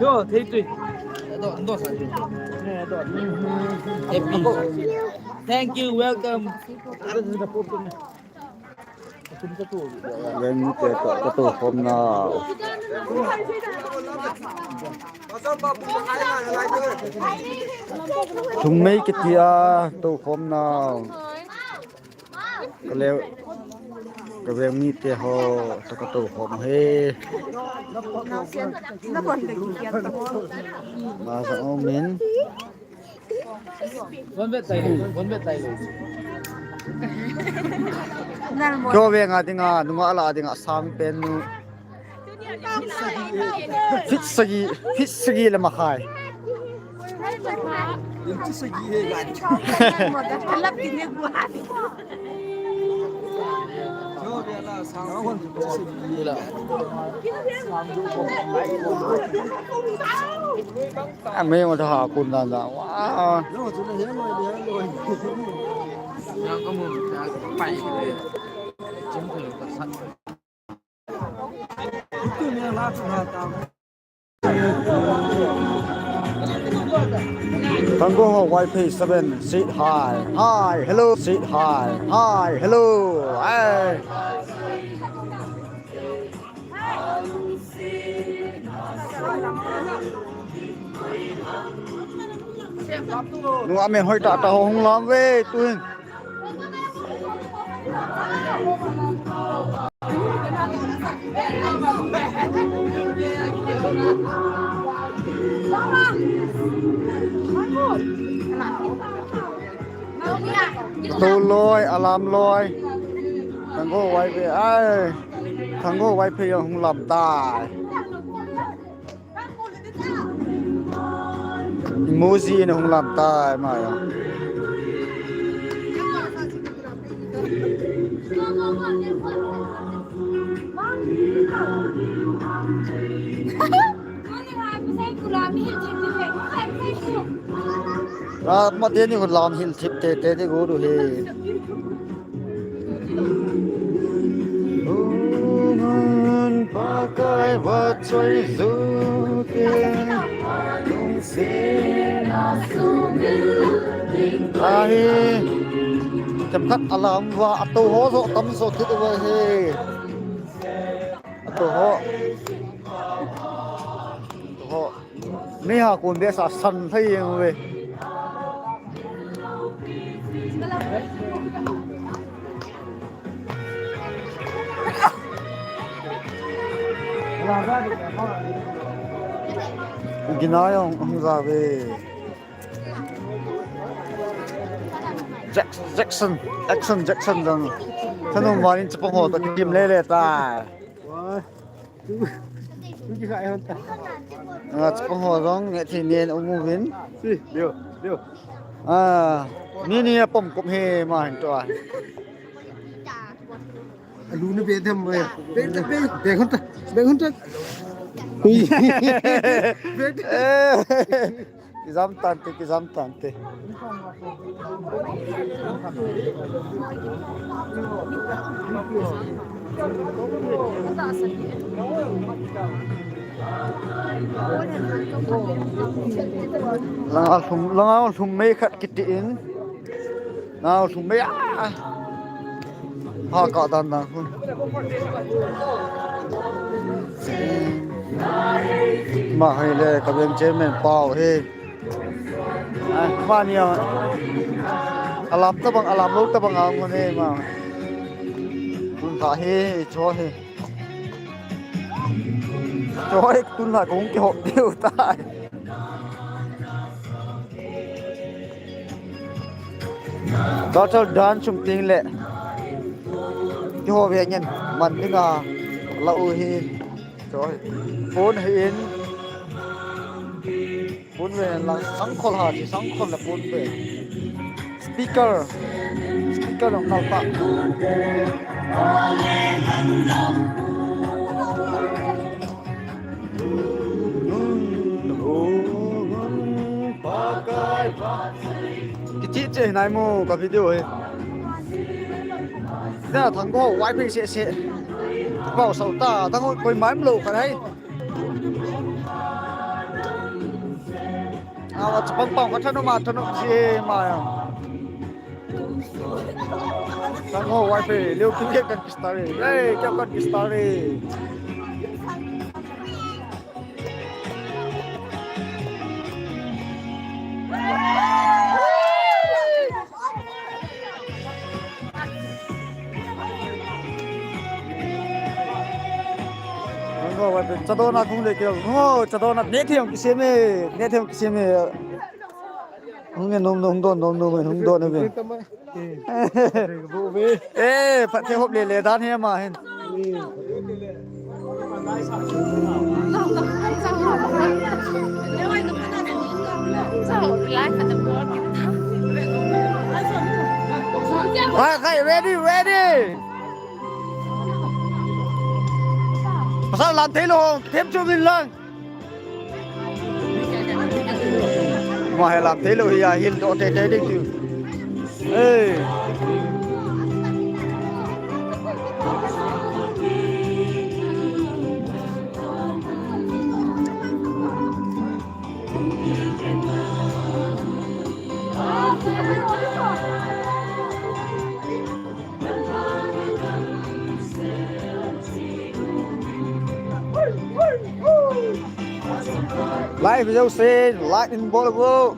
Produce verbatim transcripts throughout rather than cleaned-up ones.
Yo, thei tui. Happy. Thank you, welcome. Veng mite toh ka tou khom nau. Lhungmei kiti a tou khom nau. Ka leo, ka veng mite ho toh ka tou khom e. Ma sa o min. Von vet tai lo, von vet tai lo. Kyo ve nga dinga, nunga la dinga sang pen nu. Feet sagi, feet sagi le makhai. Inch sagi he ga. A mei ma tha kun dan dan. Wow. Thanggo ho Vaiphei seven, sit hi. Hi, hello, sit hi. Hi, hello. Hi. Nunga men hoi tah tah ho hung lam ve tuhin. Tou loi, alam loi. Thanggo Vaiphei ai. Thanggo Vaiphei jong hung lam tai. Emoji in hung lam tai ama jong. Ama teni hung lam hil thip tete di gu du hi. Ngun Pakai va choi ju te. Ahi. Themkhat alam va atou ho jo tam jo kit uva hi. Atou ho. Atou ho. Neiha kon behseh san thei jeng uve. Gina jong hung ja uve. Jack-, Jackson, Jackson, Jackson jong. Thanom val in chapang ho toh kikim lele tai. Wah. Tu, tu kikhai hon ta. Ah, chapang ho jong neh thei nen um uvin. Si, leo, leo. Ah, ni ni a pom kum he ma hin to a. Alu na be dem be. Be, be, be, be hon ta. Be hon ta. Ui. Be. Eh. Kijam tante, kijam tante. Langa lhum, langa lhum mei khat kiti in. Nao lhum mei a. Ha ka dan dan hun. Ma hai le ka veng chairman pau he. Ai, ma ni a. Alam tabang, alam lou tabang a ngun he ma. Tun ta he, cho he. Cho he tun la kong ke ho diu tai. Doctor Dan chung ting le. Kihou ve ngen man dinga la u hi. Choi. Pon hi in. Pon ve lang sangkhol ha chi sangkhol la pon ve. Speaker. Speaker long nal pa. Kichi che nai mo ka video he. Na thang ko wai pe se se. Pau sau ta thang ko koi mai lo ka hai. Awa chapang pang ka thanu ma thanu si ma ya. Thang ko wai pe leo kim ke kan kistare. Hey, kya kan kistare. Ngo, wa pe, chadona kung le kyo. Ngo, chadona, ne thiam kisem e, ne thiam kisem e. Hung e, nom, nom, don, nom, nom, hung don, nom. Eh, phat the hop le le dan he ma hin. Khai, khai, ready, ready. Pasal lam thei lo, them chu min lang. Ma he lam thei lo hi a, hil doh tei tei ding tiu. Hey. Live jouse, like in bol uvo.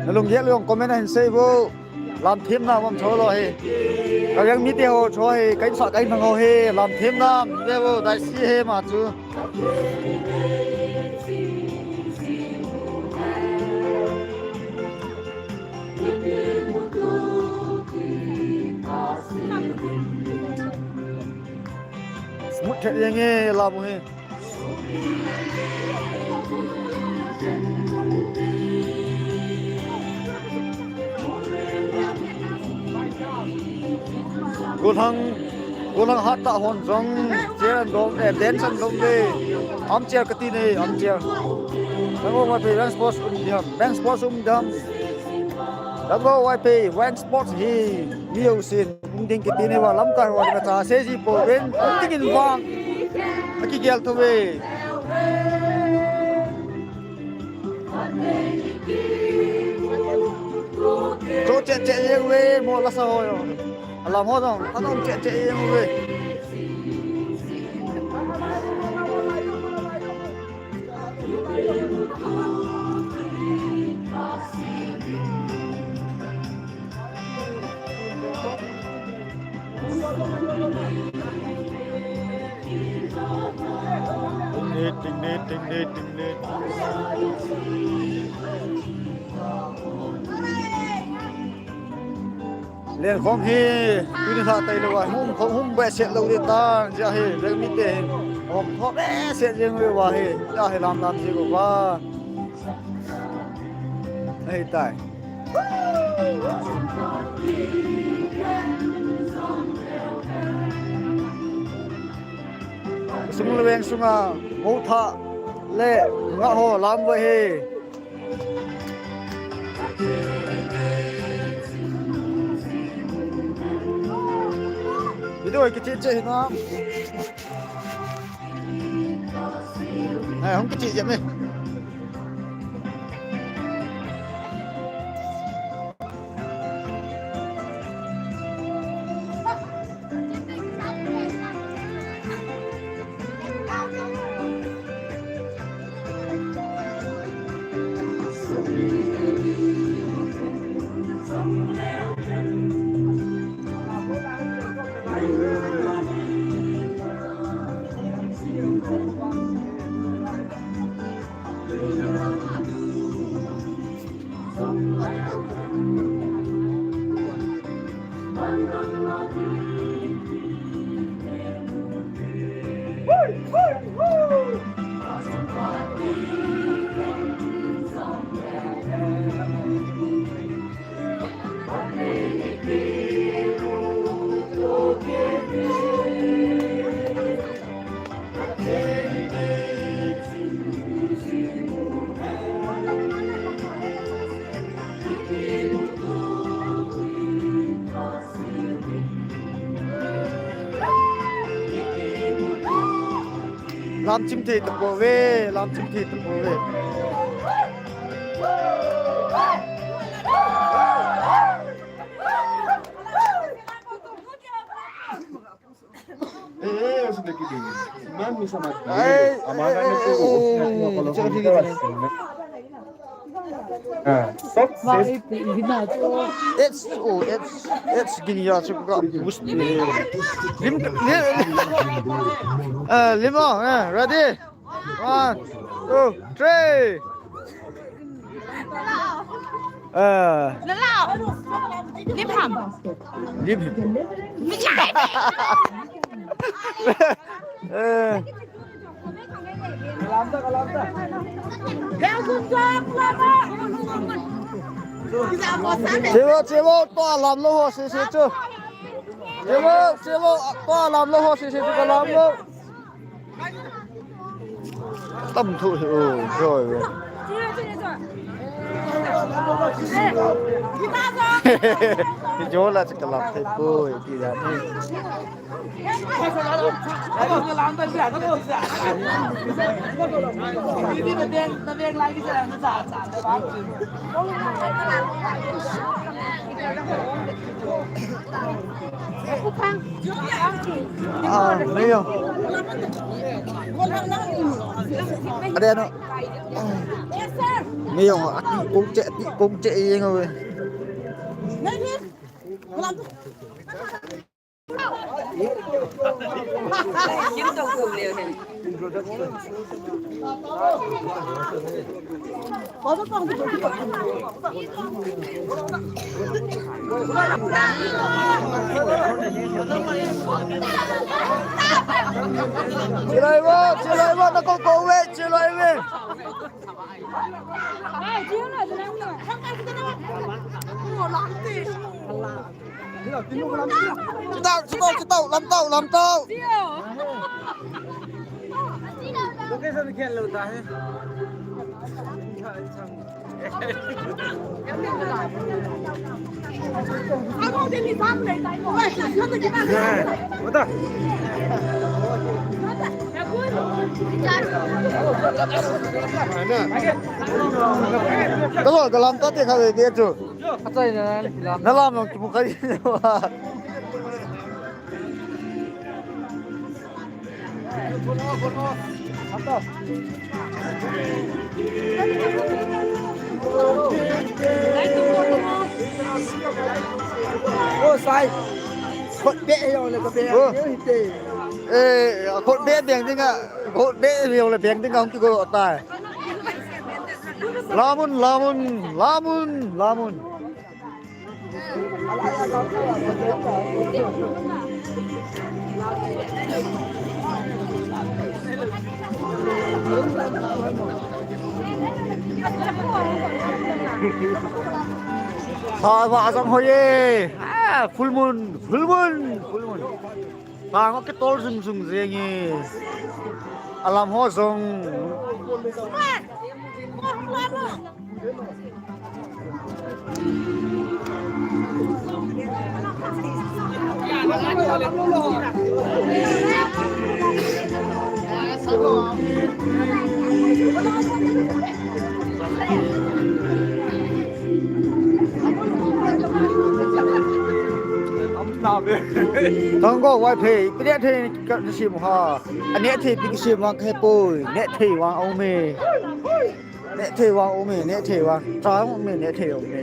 Na lunggel jong comment a hin sei uvo. Lam themna um tho lou ahi. Ka veng mite ho tho ahi, ka insung ka inhang ho hi. Lam themna um ve uvo, dai si he ma chu. Smooth thet jeng e, lam u hi. Golhang, golhang hat tah hon jong, chair an dom, eh, bench an dom ve. Armchair kati ne, armchair. Nang ong ma pe, Veng Sports um diham, Veng Sports um diham. Nang ong ma pe, Veng Sports hi, mi jousen um ding kiti nei uva, lamkai ho dinga cha seiji pouvin, um dingin vang. Akigel thou ve. Cho che che jeng uve, mo lasa ho jong. Alam ho jong, anom che che jeng uve. Ting ne, ting ne, ting ne, ting ne. Len khom hi, tuni lha tai lou a, hum khom hum behseh lou ding tan, jia hi, Veng mite hi, hom tho behseh jeng uva hi, jia hi lam lam ji uva. Ahi tai. Sung le veng sunga, mo tha le nga ho lam uva hi. Video kichi che hi na. Ai, hung kichi che me. Lam chim thei tapouve, lam chim thei tapouve. Eh, eh, sudah gini. Mami sama dia. Ai, amanah eh, itu. Eh, eh, eh, eh, jangan gini. Ah, stop. Wah, eh, gini aja. It's, oh, it's, it's gini ya, cukup gak boost. Lim, lim, eh, lima, eh, ready? One, two, three. Eh. Lim ham. Lim. Mijai. Eh. Chebo, chebo, to alam lou ho, se, se, chu. Chebo, chebo, to alam lou ho, se, se, chu, alam lou. Tam thu hi, oh, joy. Hi jo la chaka lam thei poi, ti da ni. Ah, 没有。Ada ano? 没有啊，公姐，公姐应该。 起来吧，起来吧，那个各位，起来吧。 Chutao, chutao, chutao, lamtao, lamtao. Location khel lou ta he. Kalam, kalam ta te kha ve ve chu. Achai na, lam. Na lam nong kimu khai. Oh, sai. Khut beh jong le ka beh. Oh. Ni te. Eh, khut beh beng ding a, khut beh jong le beng ding a, hung kigo tai. Lamun, lamun, lamun, lamun. Sa va jong hoi e. Ah, full moon, full moon, full moon. Bang a kitol jung jung jeng e. Alam ho jong. Thanggo Vaiphei, ipi neh thei ka sim ha. Aneh thei ipi kisim vang kahepoi. Neh thei vang aume. Neh thei vang aume, neh thei vang. Chang aume, neh thei aume.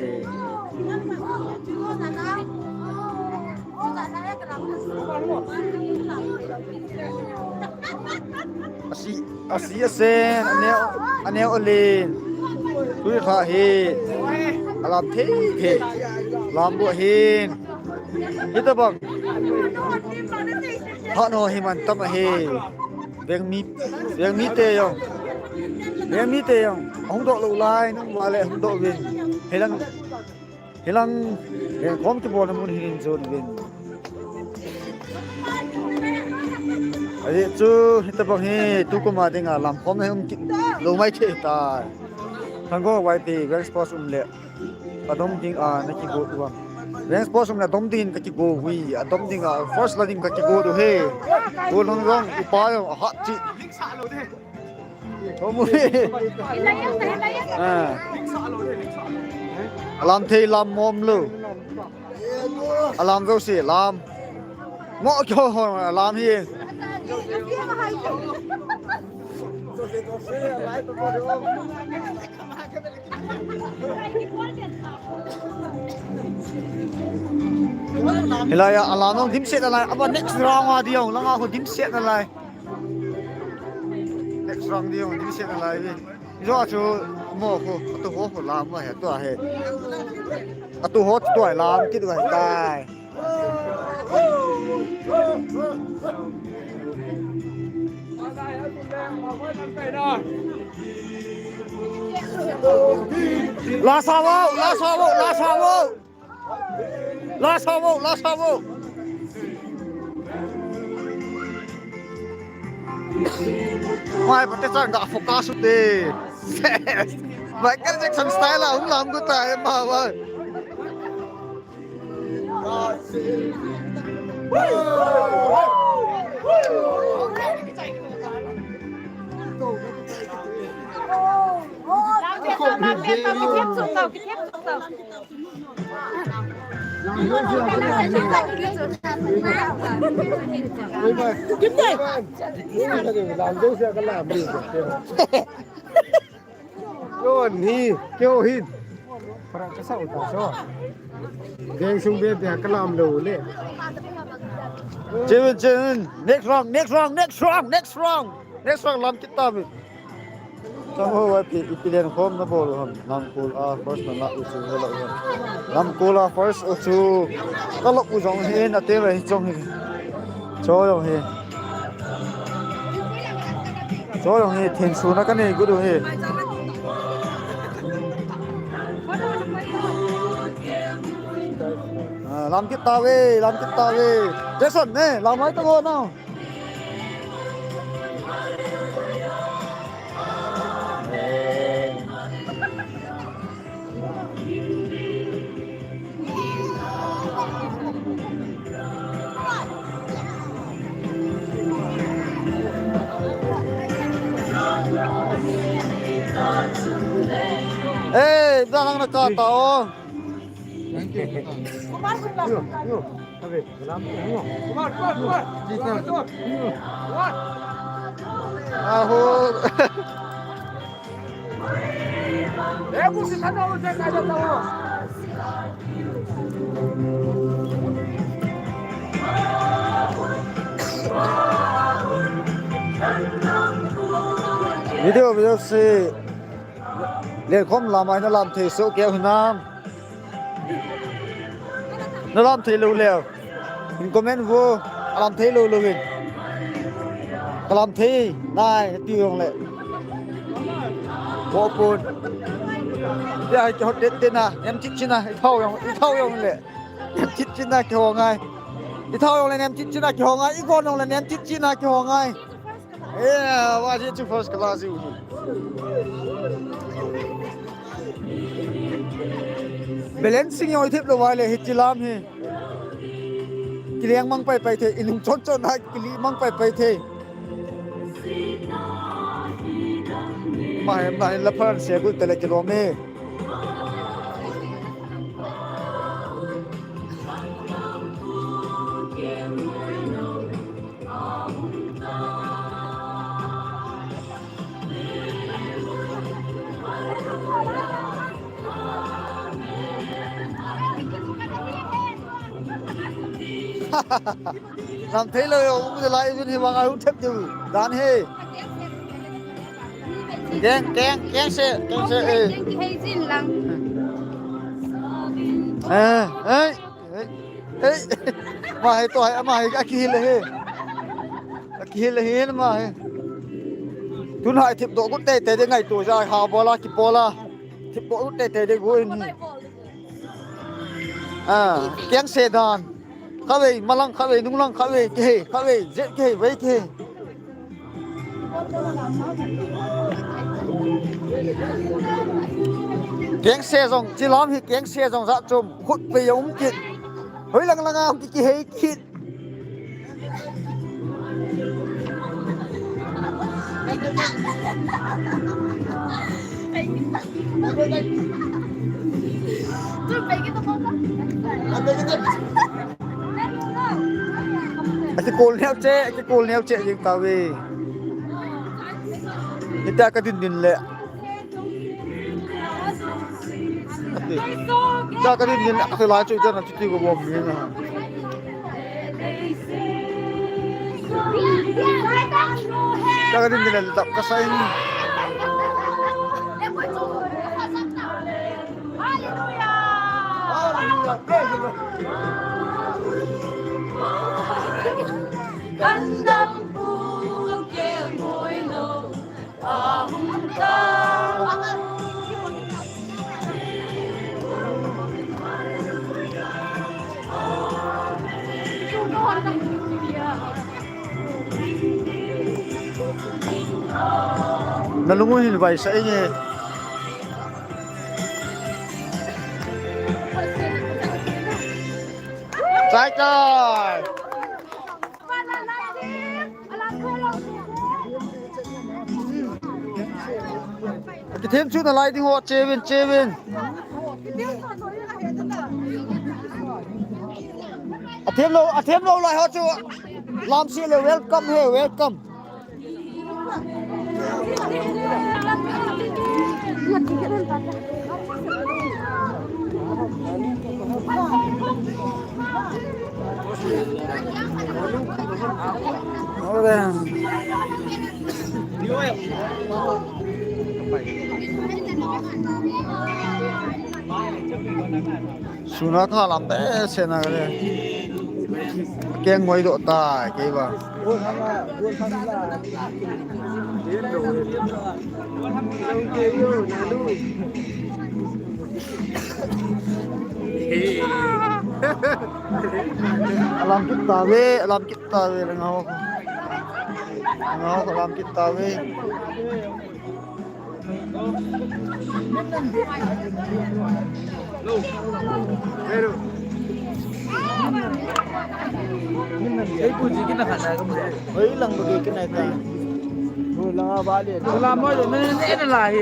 Asi, asi asen, aneo, aneo alen. Tui kha hi. Alam thei thei. Lam bu hin. Hitabang. Thanho hi man tam ahi. Vengmi, vengmi te jong. Vengmi te jong. Hung doh lou lai, nung vale hung doh vin. Hilang Hilang, eh, kom kibolna mun hi in jon vin. Ajeh chu, hitabang hi, tukum a dinga, lamkhom na hi um kit lou mai thei tai. Thanggo Vaiphei, Veng Sports um le. Adom ding a, na kigot uvam. Rank Sports sung na dom ding ka kigo hui, a dom ding a first la ding ka kigo du he. Go long long, upa yo, a hat chi. Ko mu he. Ah. Alam thei lam mom lo. Alam zo si lam. Mo kyo ho alam hi. Hilai a, alam nong dimset nalai. Aba next round a diu, langa ho dimset nalai. Next round diu, dimset nalai. Ijo chu mo ho, atu ho ho lam ma he, tua he. Atu ho tua lam kit vai tai. Lasa wo, lasa wo, lasa wo. Lasa wo, lasa wo. Mai pate chang ga focus te. Michael Jackson style a hung lam gu ta he ma wa. Yo, ni, kyo hin. Para ka sa uta so. Geng sung be be ka lam lo le. Chin, chin. Next round, next round, next round, next round. Next round lam kit ta mi. Chang ho wa pi, ipi len khom na bol u ham. Lamkol a first na la u chu he la u ham. Lamkol a first u chu. Ka lop u jong hi na te ve hi jong hi. Cho jong hi. Cho jong hi, thin su na ka nei gu du hi. Ah, lam kit ta ve, lam kit ta ve. Jason ne, lam mai ta go na. Eh, dah lang na ka ta o. Thank you. Yo, yo. Abe, salam. Yo. Kumar, Kumar, Kumar. Ji sir. Kumar. Aho. Eh, kusi sana ho, je ka jata ho. Video, video se. Len khom lam ai na lam thei so keu hinam. Na lam thei lou leu. In comment vo, a lam thei lou lou in. Ka lam thei nai, ti jong le. Vo pun. Ya, ki hot det det na, nem chit chit na, i thau jong, i thau jong le. Nem chit chit na ki ho ngai. I thau jong le nem chit chit na ki ho ngai, i gon jong le nem chit chit na ki ho ngai. Eh, wa ji chu first class u. Balancing jong i thip lou vai le hi chi lam hi. Kileng mang pai pai thei, i lung chon chon a kili mang pai pai thei. Mai, mai, la phan se gu te le kilom e. Lam thei lou jong um lai uvin hi vang a hung thep diu dan hi. Keng, keng, keng se, keng se, eh. Keng ki hei jin lang. Eh, eh, eh, eh. Ma hi to hi, ma hi a kihil hi. A kihil hi ma hi. Tun hai thip doh gu tei tei de ngaito ja ha bola ki bola. Thip doh gu tei tei de gu in hi. Ah, keng se dan. Khavei, malang khavei, nunglang khavei, kihei, khavei, jet kihei, vei kihei. Kengse jong, chilam hi kengse jong ja chom, khut pe um kit. Hoi lang lang a ki, kihei kit. Aki kol neo che, aki kol neo che jing ta ve. Ita ka din din le. Ati. Ita ka din din, ati lai chu ita na chuti ko bom ni na. Ita ka din din le tap ka sa in. Hallelujah. Hallelujah. Praise the Lord. Kandam pu ke moino. Na lung u hin vaisah inge. Chai chai. Kithem chu nalai ding ho, chevin, chevin. Athem lou, athem lou lai ho chu. Lam si le, welcome he, welcome. Suna tha lam behseh na kale. Keng ngoi doh tai kei vang. Alam kit tave, alam kit tave, langa ho. Langa ho, alam kit tave. Ei, pu ji kina khana ka mu. Oi, lang ba ke kina ka. Pu lang a ba le. Pu lang mo, ne, ne, ne la hi.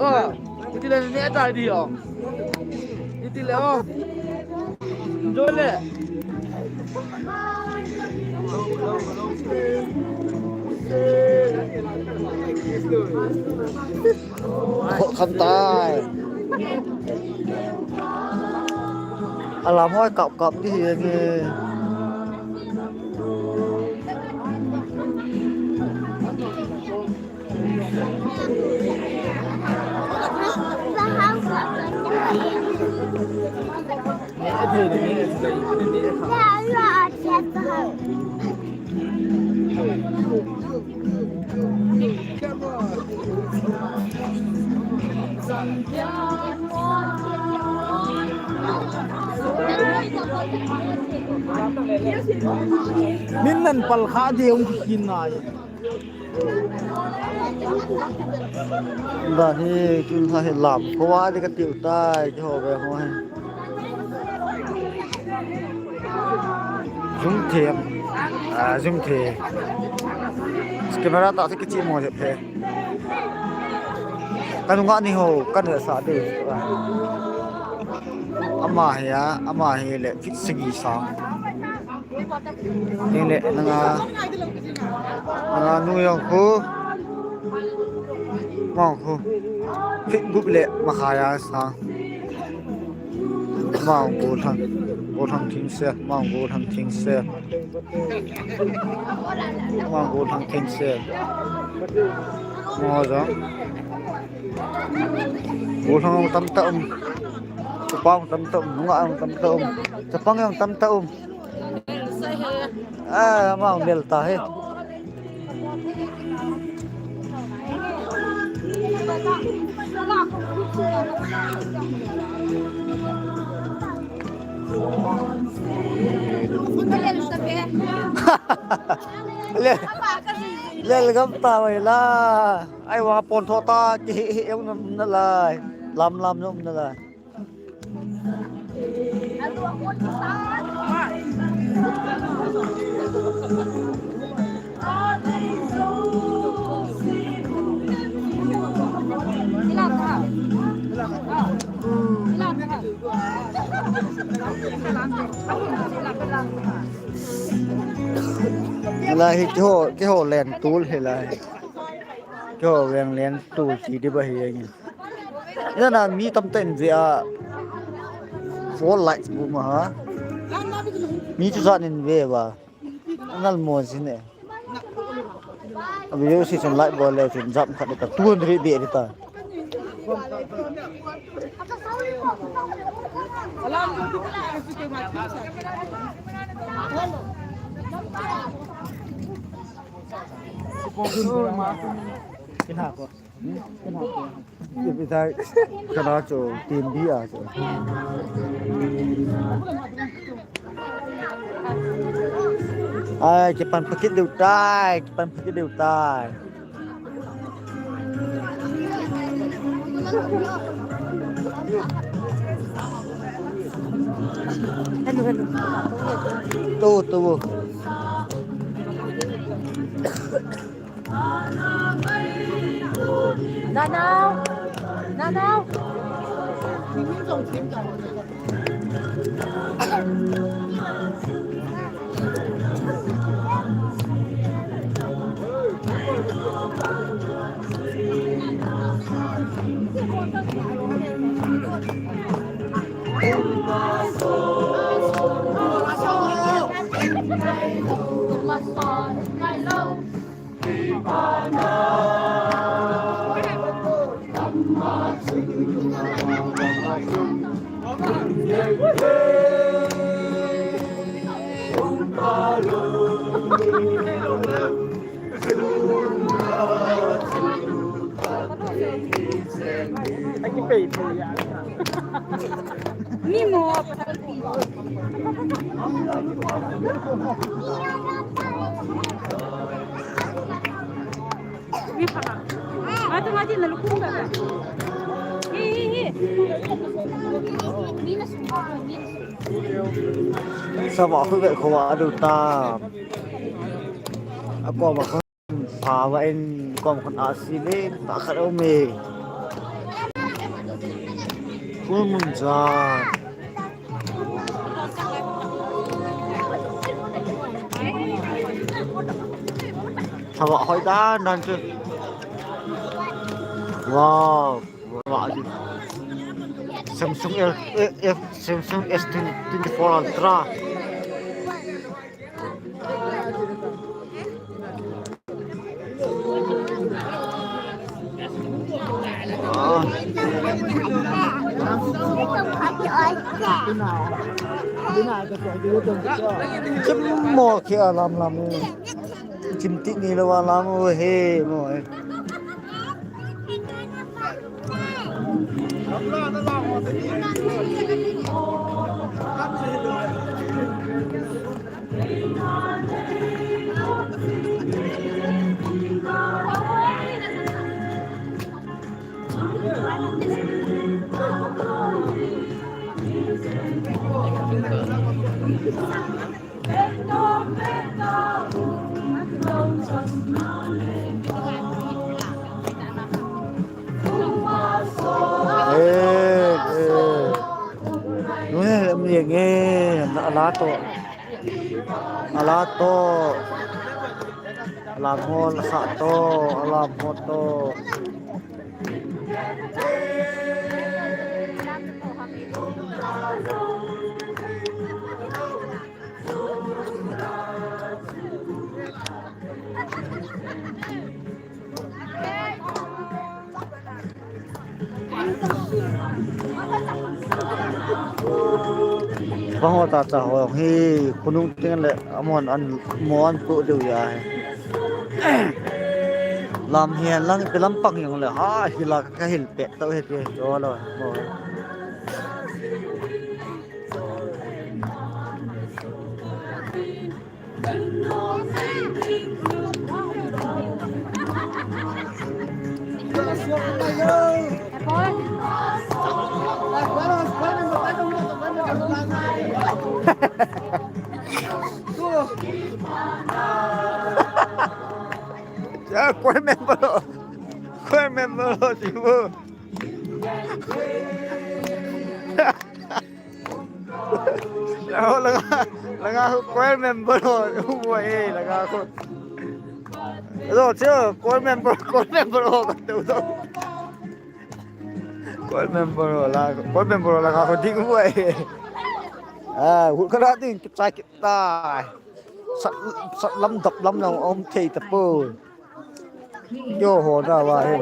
Oh, iti le ne ta di oh. Iti le oh. Jo le. Khol khan tai. Alam hoi kap kap di hi nge. Min nan pal kha de ung kin nai. Ba hi, kin kha hi lam ko wa de ka tiu tai, ki ho ve ho hi. Zoom the. Ah, zoom the. Camera ta se kichi mo se phe. Ka nunga ni ho, ka ne sa de. Ama hi a, ama hi le fit sigi sa. Ning le nanga, nanga nu jong khu. Mong khu. Fit gup le makhaya sa. Mong go thang. Go thang thing se. Mong go thang thing se. Mong go thang thing se. Mo jong. Go thang tam ta um. Chapang tam ta um. Nunga tam ta um. Chapang jong tam ta um. Ah, ama mel ta he. Le, le, le gam ta vai la. Ai wa pon tho ta ki hi hi um na lai. Lam lam um na lai. Lai hi kiho, kiho len tul hi lai. Kiho veng len tul ti di ba hi ang. Ina na mi tam ten ve a. Four likes bu ma ha. Mi chu sa nin ve ba. Ngal mo sin e. Abi yo si chun like bol le chun jam khat ka two hundred be ta. Kina ko. Ipi tai kana cho tin bi a cho. Ai, kipan pakit deu tai, kipan pakit deu tai. Hello, hello. Tu, tu. Nanao. Nanao. Ni mo. Ni pa. Mati, mati, na lukung ka. Hi, hi, hi. Sa ba khu ve khu wa du ta. A ko ma khu. Pha va in kom khun a si le ta khat um e. Full moon ja. Thawa hoi dan dan chu. Wow. Wow. Samsung L, F, Samsung S twenty-four Ultra. Chim mo khi a lam lam. Chim ti ni lo a lam o he mo. Eh, eh. Nui, mi nge, na la to. Ala to. Ala mo, la sa to. Ala mo to. Bang ho ta cha ho hi khonung teng le amon an mo an tu deu ya he. Lam hian lang pe lam pang jong le ha hi la ka hil pe to he ti jo lo mo. Ya, choir member lo. Choir member lo, si bu. Langa, langa choir member ho, umoi, langa ho. Lo, che, choir member, choir member ho, katu to. Choir member ho, la, choir member ho, langa ho, ding umoi. Ah, hu kara ding, kipsa kipta. Sat, sat lam dap lam lang um thei tapoi. Yo ho na wa he.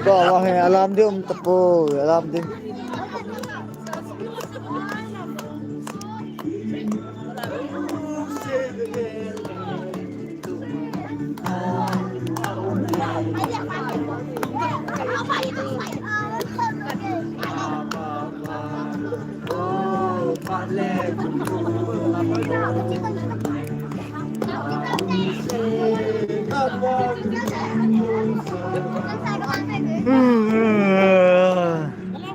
Ko wa he alarm ding um tapoi, alarm ding. Hmm.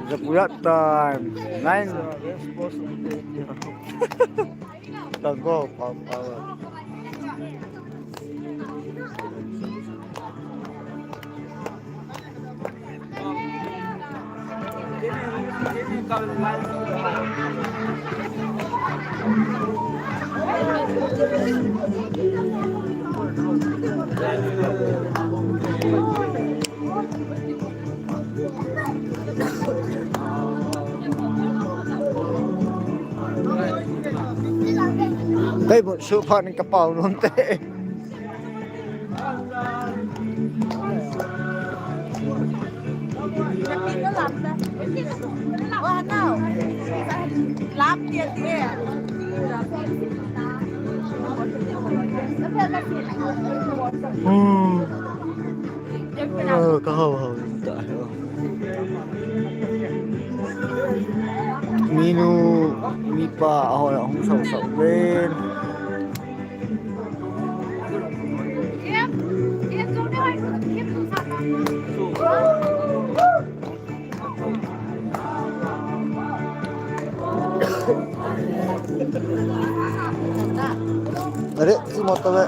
The Puyat time. Nine. Don't go, Papa. Kei bu su phan ka pau nom te. Hmm. Ơ, ka hau hau ta. Minu, mipa, ahoi, ahung sau sau ven. Are, si motor ve.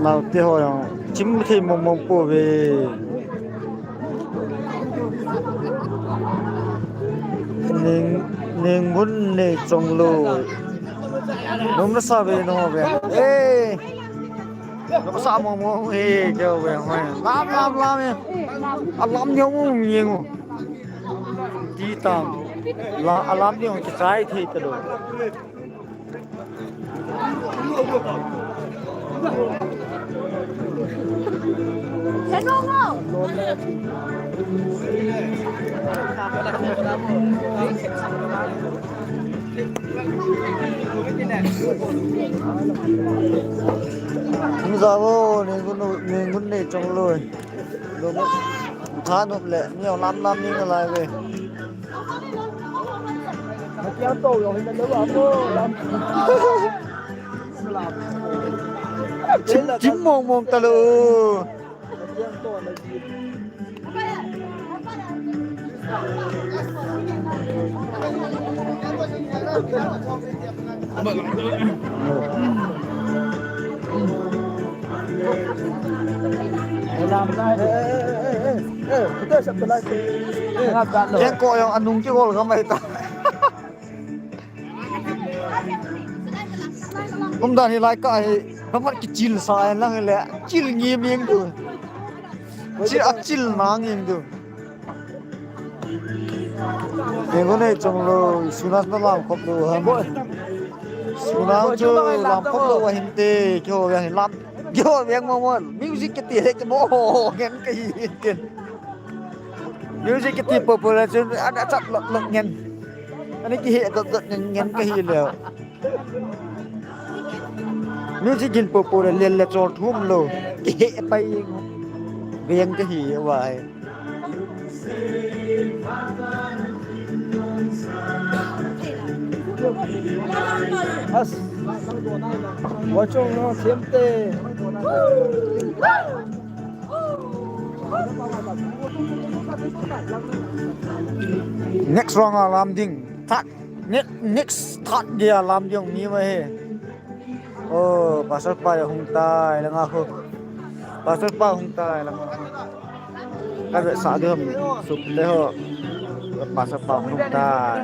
Naote ho jong chim thei mong mong pouve. Ning, ning mun nei chong lou. Nom nasa ve, nom ve. Eh. Nasa mong mong e, keu ve hoi. Lam, lam, lam e. Alam neo mong yeng o. Ti tam. La, alam neo kichai thei talou. Hung jao vo, ning gun, ning gun nei chong loi. Lum tha nop le, neo lam lam ning lai ve. Chim, chim mong mong talou. Keng ko jong anung kigol ka mai ta. Umdan hi lai ka hi, kamat kichil sa en lang le, chil ngi ming tu. Chil a chil na ngi tu. Ning gun nei chong loi, Suna na lam khop lou ham. Suna chu lam khop lou ahin te, keiho veng hi lam, keiho veng mo mo, music kiti le kimo ngen kahi hin tin. Music kiti popo le chun, an achat lok lok ngen. Ani kihe dot dot ngen ngen kahi le. Music gin popo le lel le chol thum lou. Kihe pai veng kahi vai. As. Wachong no siempre. Next round a lam ding. Third, ne-, next third dia lam ding mi ma he. Oh, Pastor pa ya hung tai langa ho. Pastor pa hung tai langa ho. Ka ve sa de hom sup te ho. Pastor pa hung tai.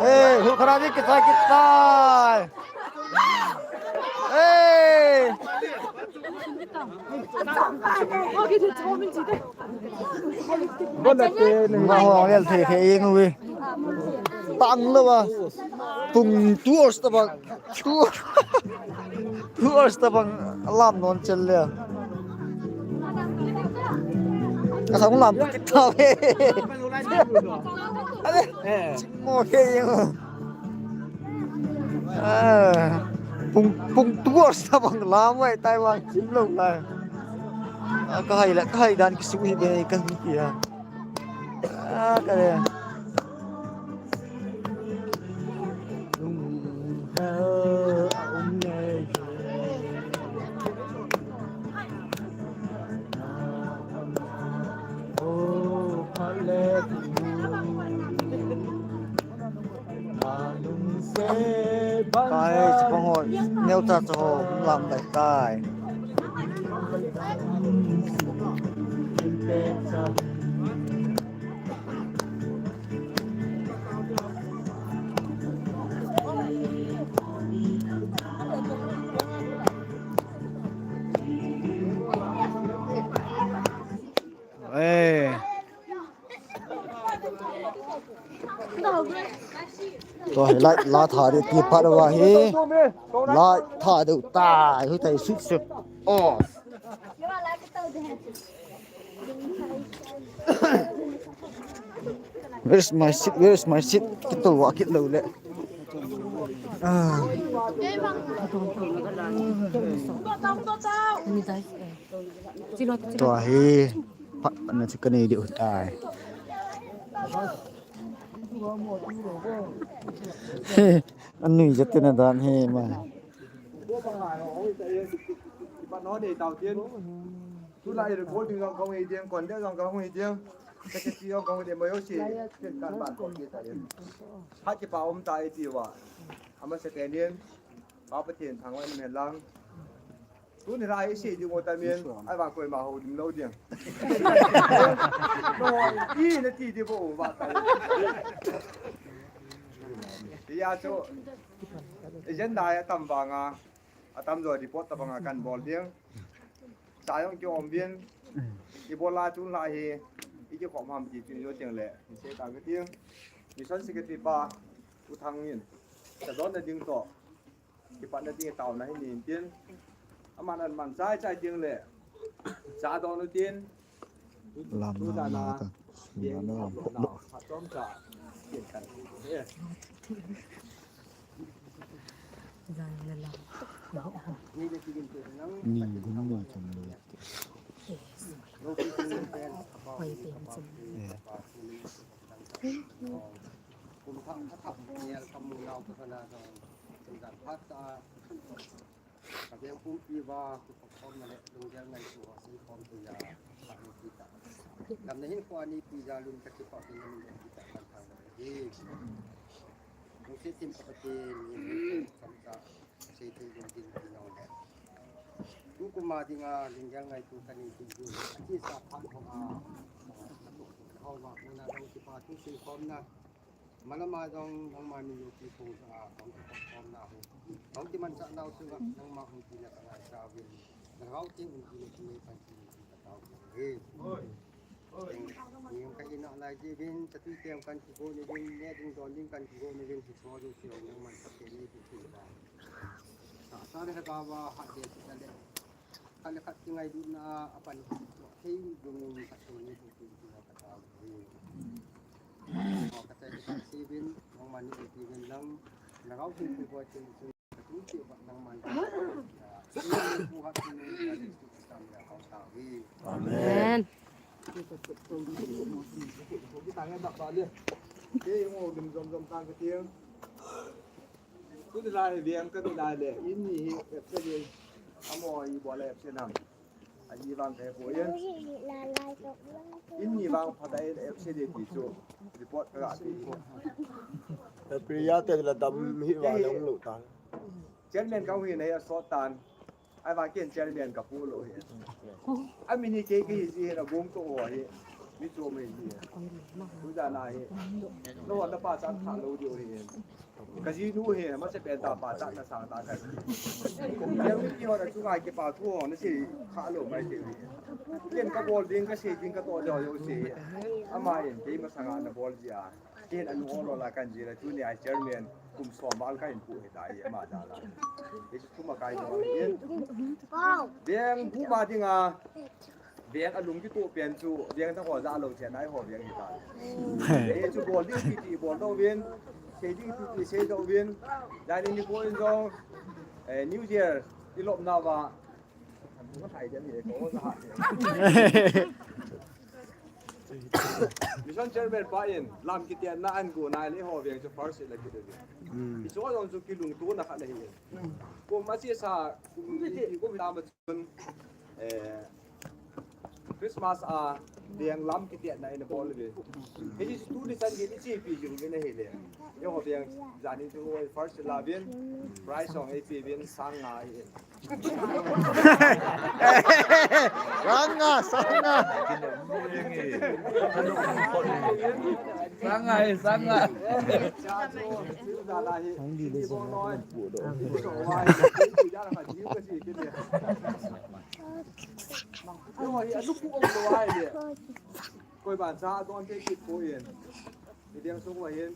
Hey, hu khara ji kitai kitai. Hey. Nga ho lel thei thei ing ui. Tang lou a. Tung tu os ta bang. Tu. Tu os ta bang lam non chel le. Ka sang lam tu kit ta ve. Ale. Mo ke ing. Ah, pung, pung tuas ta bang lam vai tai vang chim lou lai. Ah, ka hai la, ka hai dan kisu hi be ka hi tia. Ah, ka le. Kai, chapang ho, neo cha cha ho, lam dai kai. Eh. To hi light la tha de ti phat va hi. Light tha de ta, hu tai sut sut. Oh. Where's my seat? Where's my seat? Kito wa kit lou le. Ah. Tua hi phat na chu ka nei diu tai. Anui jat na dan hi ma. Tulai recording jong kahung hi ding, contact jong kahung hi ding. Secretary jong kahung hi ding, mayo si. Ken kan ban ko ki ta ding. Ha ki pa um ta i ti wa. Ama se tenin. Pa Pathen thangvah in um hen lang. Tuni lai isei ding u tamin, ahivang koima houlim lou ding. No, i nati ding bou va ta. Hijeh chun, agenda hi atam vanga, atam jo report tabanga kan bol ding. Cha jong kium uvin, ibol a chun lai hi, ikikhom ham ti chu jo teng le, isei tang kati. Mission Secretary pa, U Thang in, cha jonna ding toh, kipatna ding taona hi nei tin. Aman aman chai chai ding le, cha don u tin. Lam na, lam na, lam na. Phat chom cha, kin kan. Ni le tigin te nang. Ni gum ni chom ni. Kum thang, thang, ni al kamu nau ka na. Kum thang, phat cha. Ka veng pumpi uva, kipa khomna le lunggel ngaito ho seikhom tia, ka hung kit a. Gamna hinkho a neipi jal un kakipah uvin namin jong kitah kan thangvah uve. Lungset thim ka Pathen, neihin chomcha seithei lungdin pi nong le. Tukum a dinga lunggel ngaito kanei thei jeh un, achesa phat ho a, natoh nahao uva kona jong kipa thu seikhomna. Malama jong nangma min loupi kong jong a, kong kikhopkhomna ho. Kong kimanchah nau chunga nangma hung tina ka ngaichat uvin. Nangho teng hung tina kinei pan tin ka tao uve. Teng, teng ka in a lai jeh uvin, chatui tem kan kigon uvin, neh ding don ding kan kigon uvin, hicheho jouse nangman phatthei neiboh peh uva. Tahsa le lhagao a hatbe chihna le, khat le khat kingailutna a pan thei ding in phatthei neiboh peh uva ka tao uve. Amen. Tuni lai veng kani lai le, in ni hi absent in, amaho ibol a absent ham. Ani vang kahe poi. In ni vang phatah in absent in ti chu report kaga pe poi. Priya te la dam hi vang hung lou tan. Chairman kahung hina hi asot tan. Ahivang ken chairman kapoh lou hi. Amin hi kei kahi jeh hin agong toh ho hi. Mi chom ahi jeh hin. Tujan a hi. Nangho napachat kha lou diu ahi. Kajinu hi, masapen tah pachatna sangtah kahi. Jeng mipi hon achunga kipa thu ho nasei kha lou mai thei hi. Ken kabol ding, kasei ding, katoh jouse hi. Ama in kei masanga nabol jeh a. Ken anu ol ol a kan jih le, tuni a chairman kum som val kahin pu hita hi ama jal a. Hichu thum akai jong ahi. Veng buma dinga, veng alung kitoh pen chu, veng thah ho ja lou chen eiho veng hita. Hichu bol ding titi bol doh uvin, sei ding titi sei doh uvin, jani nikho in jong, eh, New Year ilopna uva, Mission chairman pa in, lam kitenna ahin go nai le eiho veng chu first la kit uvin. Hmm. Hichu jong chu kilungtona khat ahi. Kum achesa, kum, kum tama chun, eh, Christmas a veng lam kitenna in abol uve. Hichu tuni chan gei ichepi jing uvin ahile. Eiho veng jani chu first la uvin, prize jong eipe uvin, sang nga ahi. Sang nga, sang nga. Sang nga, eh, sang nga. Koiman cha adon thei kit poi. Iveng sung uva hin,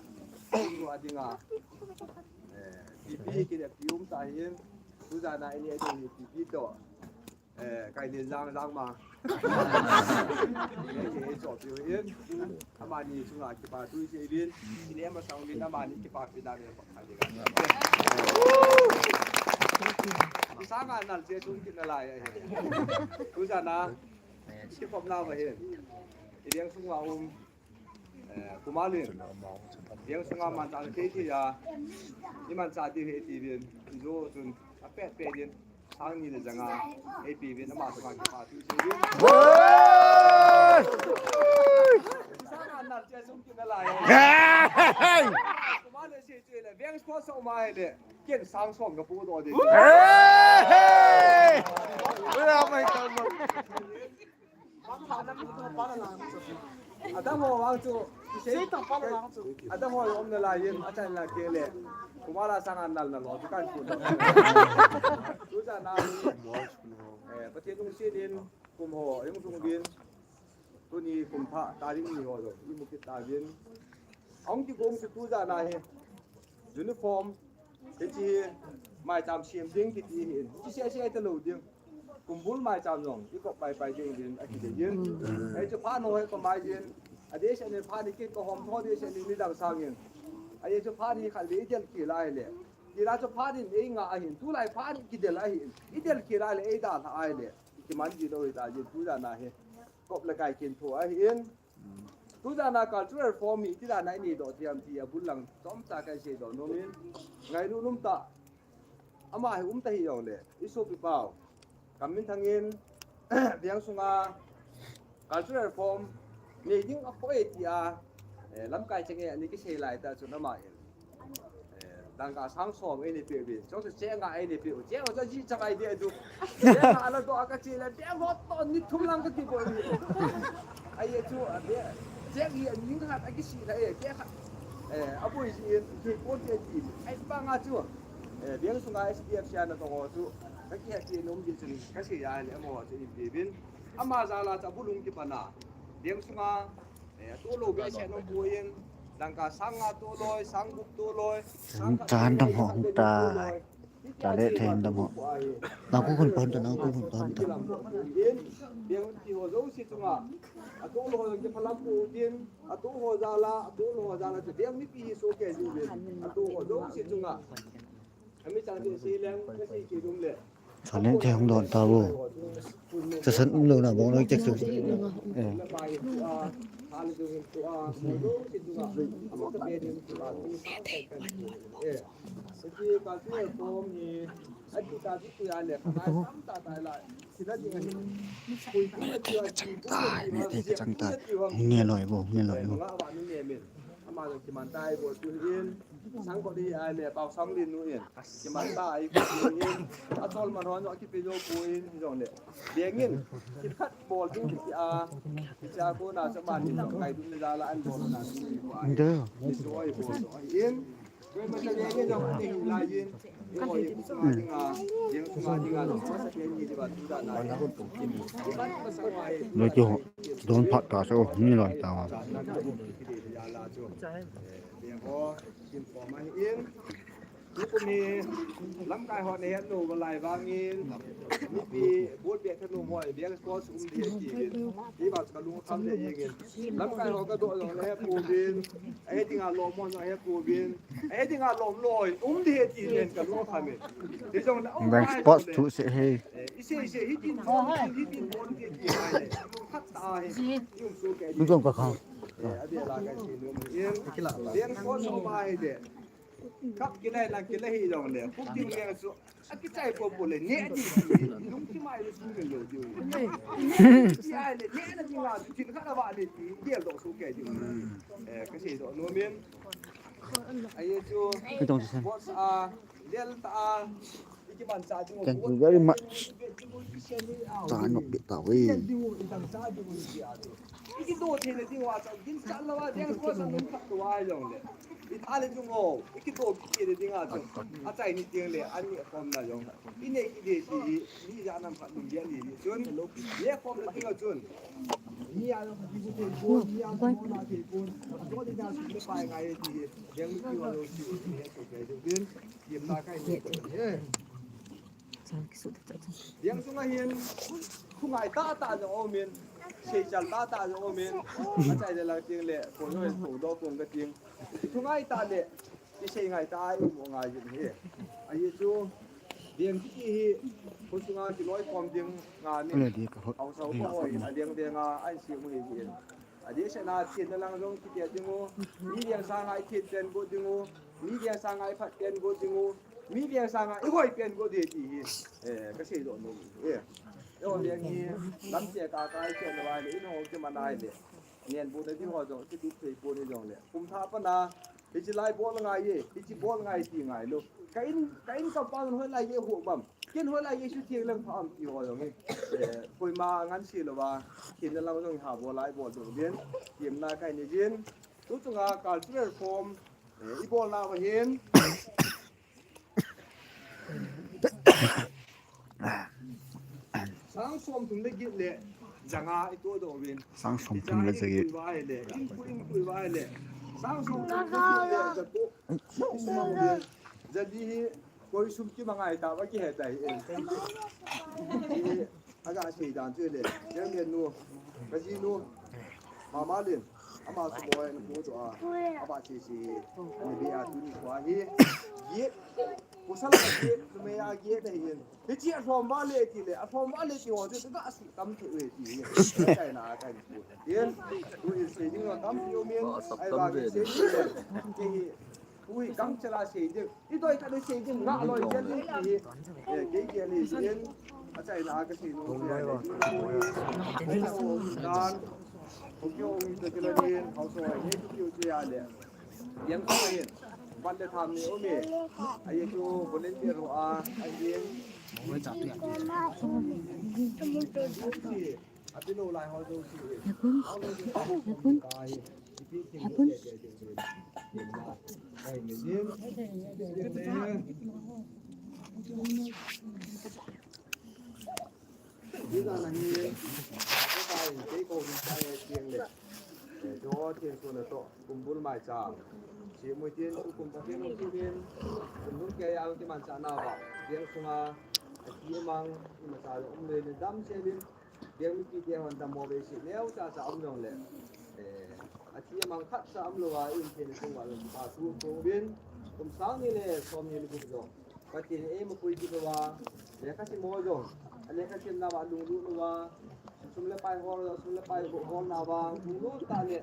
sung uva dinga, eh, pipi kile pi um tah hin, tujan a ini ading hi pipi toh, eh, Kainenjang Jangma. Ini hi chohpiu hin, amani chunga kipa thu isei uvin, ini ama sang uvin amani kipa pina le pa kha ding. Isanga nal che sung kit nalai ahi. Tujan a, kikhopna uva hin. Iveng sung uva um, Eh, Kumalin. Veng sunga manchah thei thei a. Imanchah diu ahi tiuvin. Ijo chun apet pet in. Sang ni le ja nga. Eipe uvin ama chunga kipa thu isei uvin. Hey! Kumalin sei chu le. Veng squad Sa mai le, ken sang som ka pu do de. Adang ho vang chu, sei ta pa vang chu. Adang ho om na lai yin, a chan la ke le. Kumara sang an nal na lo, kan ku. Tu ja na. Eh, Pathen lungset in, kum ho, yung sung bin. Tuni kum pha, tarik ni ho lo, i mu kit ta bin. Ong ki kum chu tu ja na he. Uniform, hiche hi maicham sem ding kiti hi in. Hiche se se ta lo ding. Kumbul maicham jong, i kop pai pai ding din, a kiti din. Hichu phat no hoi ko mai din. A de se ni phat ni kit ko hom tho de se ni ni dang sang in. A hichu phat ni khat le i del ki lai le. Ki la chu phat ni ei nga a hin. Tu lai phat ni ki del a hin. I del ki lai le ei da la ai le. Ki man di lo i da din tu da na he. Kop le kai kin tho a hin. Tu jana cultural reform hi, ti jana i nei doh thiam ti a bul lang chomcha ka sei doh nom in. Ngailut um tah. Ama hi um ta hi jong le, i sopi pau. Kam min thang in, biang sunga cultural reform nei ding a poi ti a, eh, lamkai cheng e, ani ki sei lai ta chun ama in. Eh, dangka sang som ei nei pe uvin. Chong se che nga ei nei pe u. Che o cha ji cha ngai de du. Che nga la do ka che la de mo to ni thum lang ka ti bo ni. Ai ye chu a de. Che ngi a ning khat a ki si la e ke khat. Eh, a boi ji in ke ko te ti. Ai pa nga chu. Eh, biang sunga S D F sia na to chu. Ka ki ha ki nom ji chu ni. Ka si ya ni mo chu in pe vin. Ama za la cha bulung ki pa na. Biang sunga Eh, tu lo be se no buin, dangka sang nga tu loi, sang gup tu loi, sang khat chan dam ho hung tai. Cha le then dam ho. Na ku khun pon ta, na ku khun pon ta. Biang ti ho jo si chunga. A tu lo ho ke phalam pu din, a tu ho jala, a tu lo ho jala te biang ni pi so ke ju din. A tu ho jo si chunga. Chale te hung don ta bo. Chasan um lo na bong lo chek chu. Eh. Chang tai, mi te chang tai. Hung ne loi bo, hung ne loi bo. Ama jong kiman tai bol tu hin, sang ko di ai ne pau sang lin nu in. Kiman tai ko tu hin, a chol man hon jong kipe jo ko in jong le. Deng in, kit khat bol ding ki a, ki cha ko na cha man ni jong kai dun le jala an bol na tu ko ai. Ndo. Ni so ai bol so ai in. Ko ma cha deng in jong ni lai in. Ko ai ko ma ding a, deng ko ma ding a, so sa ke ni di ba tu da na. Lo ki ho. Don phat ta so ni loi ta wa. Lamkai ho ne het lo lai vangin. Nipi bol be thanu mo e be ko sum di ti. Ti ba ka lung kham le yeng. Lamkai ho ka do lo le he pu bin. Ai dinga lo mo no he pu bin. Ai dinga lo loi. Um di he ti nen ka lung kham e. Ti jong na. Bang sports tu se he. Ise ise hi tin mo hi tin mo ke ti ai le. Khat ta he. Yung so ke. Yung ka khang. Ade la ka si lo. Yen. Yen ko so ba he de. Kap kilai lang kilai hi jong le. Kuk ting le so. A kichai po po le ne di. Lung ki mai le su le lo di. Ti ai le ne na ti ma tin khat ba le ti. Del do so ke di. Eh, ka si do no min. Ai chu. Ka dong si. Sports a. Thank you very much. Ta nok bit ta we. Yang sunga hin, khungai tah tah jong umin, seichal tah tah jong umin, achai le lang ting le, ko jong ko do kong ka ting. Khungai tah le, isei ngai tah ai um ngai jin hi. Ahi chu, ding ki hi, ko sunga ki loi kom ding nga ni. Au sau ko hoi, a ding ding a, ai si mu hi hin. Adeh seh na, thina lang jong kiti ding u. Mi veng sanga i thit pen go ding u. Mi veng sanga i phat pen go ding u. Mi veng sanga i hoi pen go ding ti hi. Eh, ka sei doh nom. Eh. Yo, veng hi, lam che ka kai che na vai le, in ho ke manai le. Nen bu na di ho jong, ti du thei ko ni jong le. Kum tha pa na, Hichi lai bol ngai ye, hichi bol ngai ti ngai lo. Ka in, ka in ka pang hoi lai ye ho bam. Ken hoi lai ye su thiang lang pha am ti ho jong e. Eh, koima ngan si lo ba, ken na lang jong ha bol lai bol ding din. Tiam na kai ni din. Tu tu nga cultural form, eh, i bol na ba hin. Sang som thum le get le janga i to do vin. Sang som thum le janga i to do vin. Sang som thum le janga i to do vin. Sang som thum le get le janga i to do vin. Jadi hi koi sum ki mangai ta ba ki he tai. Aga sei dan chu le, Chairman nu, ka jinu, Mama Lin, ama chu boi na ko chu a, aba sei sei, ani be a tuni ko a hi, giet, pasal a giet, numei a giet na hi in. Hichi a lhom ba le ti le, a lhom ba le ti ho chu ka su tam thei e ti hi. Kai na kai ni ko. Yen, tu in sei ding lo tam ti o min, ai ba ke sei ding le, ke hi, tu hi kang chala sei ding. I doi ka doi sei ding, nga loi jel ding ti hi. Eh, kei kei ni jin. A chai na ka sei no. Dan. Ko kyo mi to kilo ni, hau so ni to kyo che ya le. Yang ko ni. Ban le tham ni o mi. Ai to volunteer ho a, ai ni. Ati lo lai ho jo si. Yakun. Yakun. Yakun. Kumbul mai cha. Si muitin, kumbul kei ang ti man cha na ba. Yang sunga, aki mang, ima cha um le dam se din. Biang mipi te hon dam mo ve si neo cha cha um jong le. Eh, a thi mang khat cha um lo a in thei ni sung va lo pa su ko bin. Kum sang ni le som ni le gup jong. Pathen in eima pui kit lo a. Lekha sim ho jong. A lekha simna va lunglut lo a. Sum le pai hol, sum le pai hol na va lunglut ta le.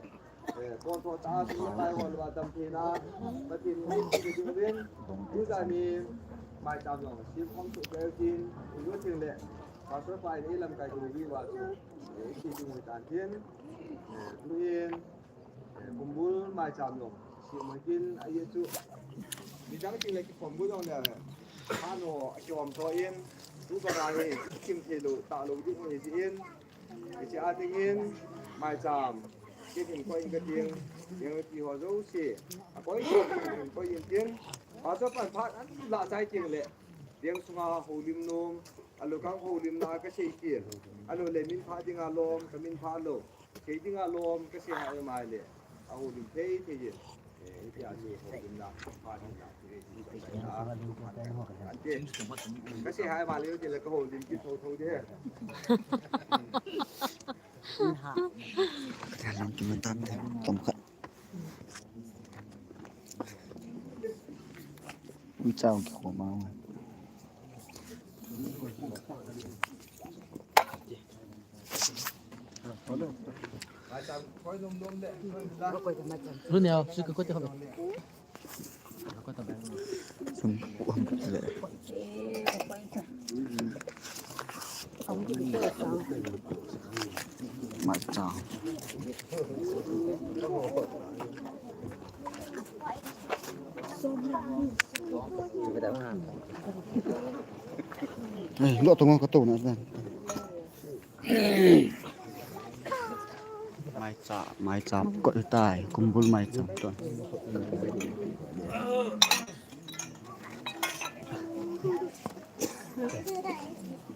Eh, kon tho ta sum le pai hol va dam thei na. Pathen in eima pui kit lo a. Tu jani maicham jong. Sim khom su pe tin. Lunglut thei le. Pastor pa in lamkai ding uva chu, eh, i sei ding u hitan tin, eh, tuhin, eh, kumbul maicham jong, sei mai tin, ahi chu, midang tin le kikhom gu jong le, ano, akikhom tho in, tu banga hi, kim thei lou, ta lou ding u hi jin, hiche a dingin, maicham, kei hin koi in ka ding, ding ti ho jouse, akoi in, koi in tin, Pastor pan phat an la chai tin le, ding sunga holim nom, Alo kang holimna kasei tin. Alo le min pha dinga lom, kamin pha lou. Sei dinga lom, kasei ha mai le. Aholim thei thei in. Eh, hitia chu holimna, pha dinga. Ante. Kasei ha mai le, ti le ka holim kit tho tho de. Ka lam ki matan de, tom khat. Ui, chao ki khoma. Lu neo, su ka ko te ho. Sun puan le. Mai cha. Eh, lo to ngo ka to na. Maicham, maicham, kot tai, kumbul maicham ton.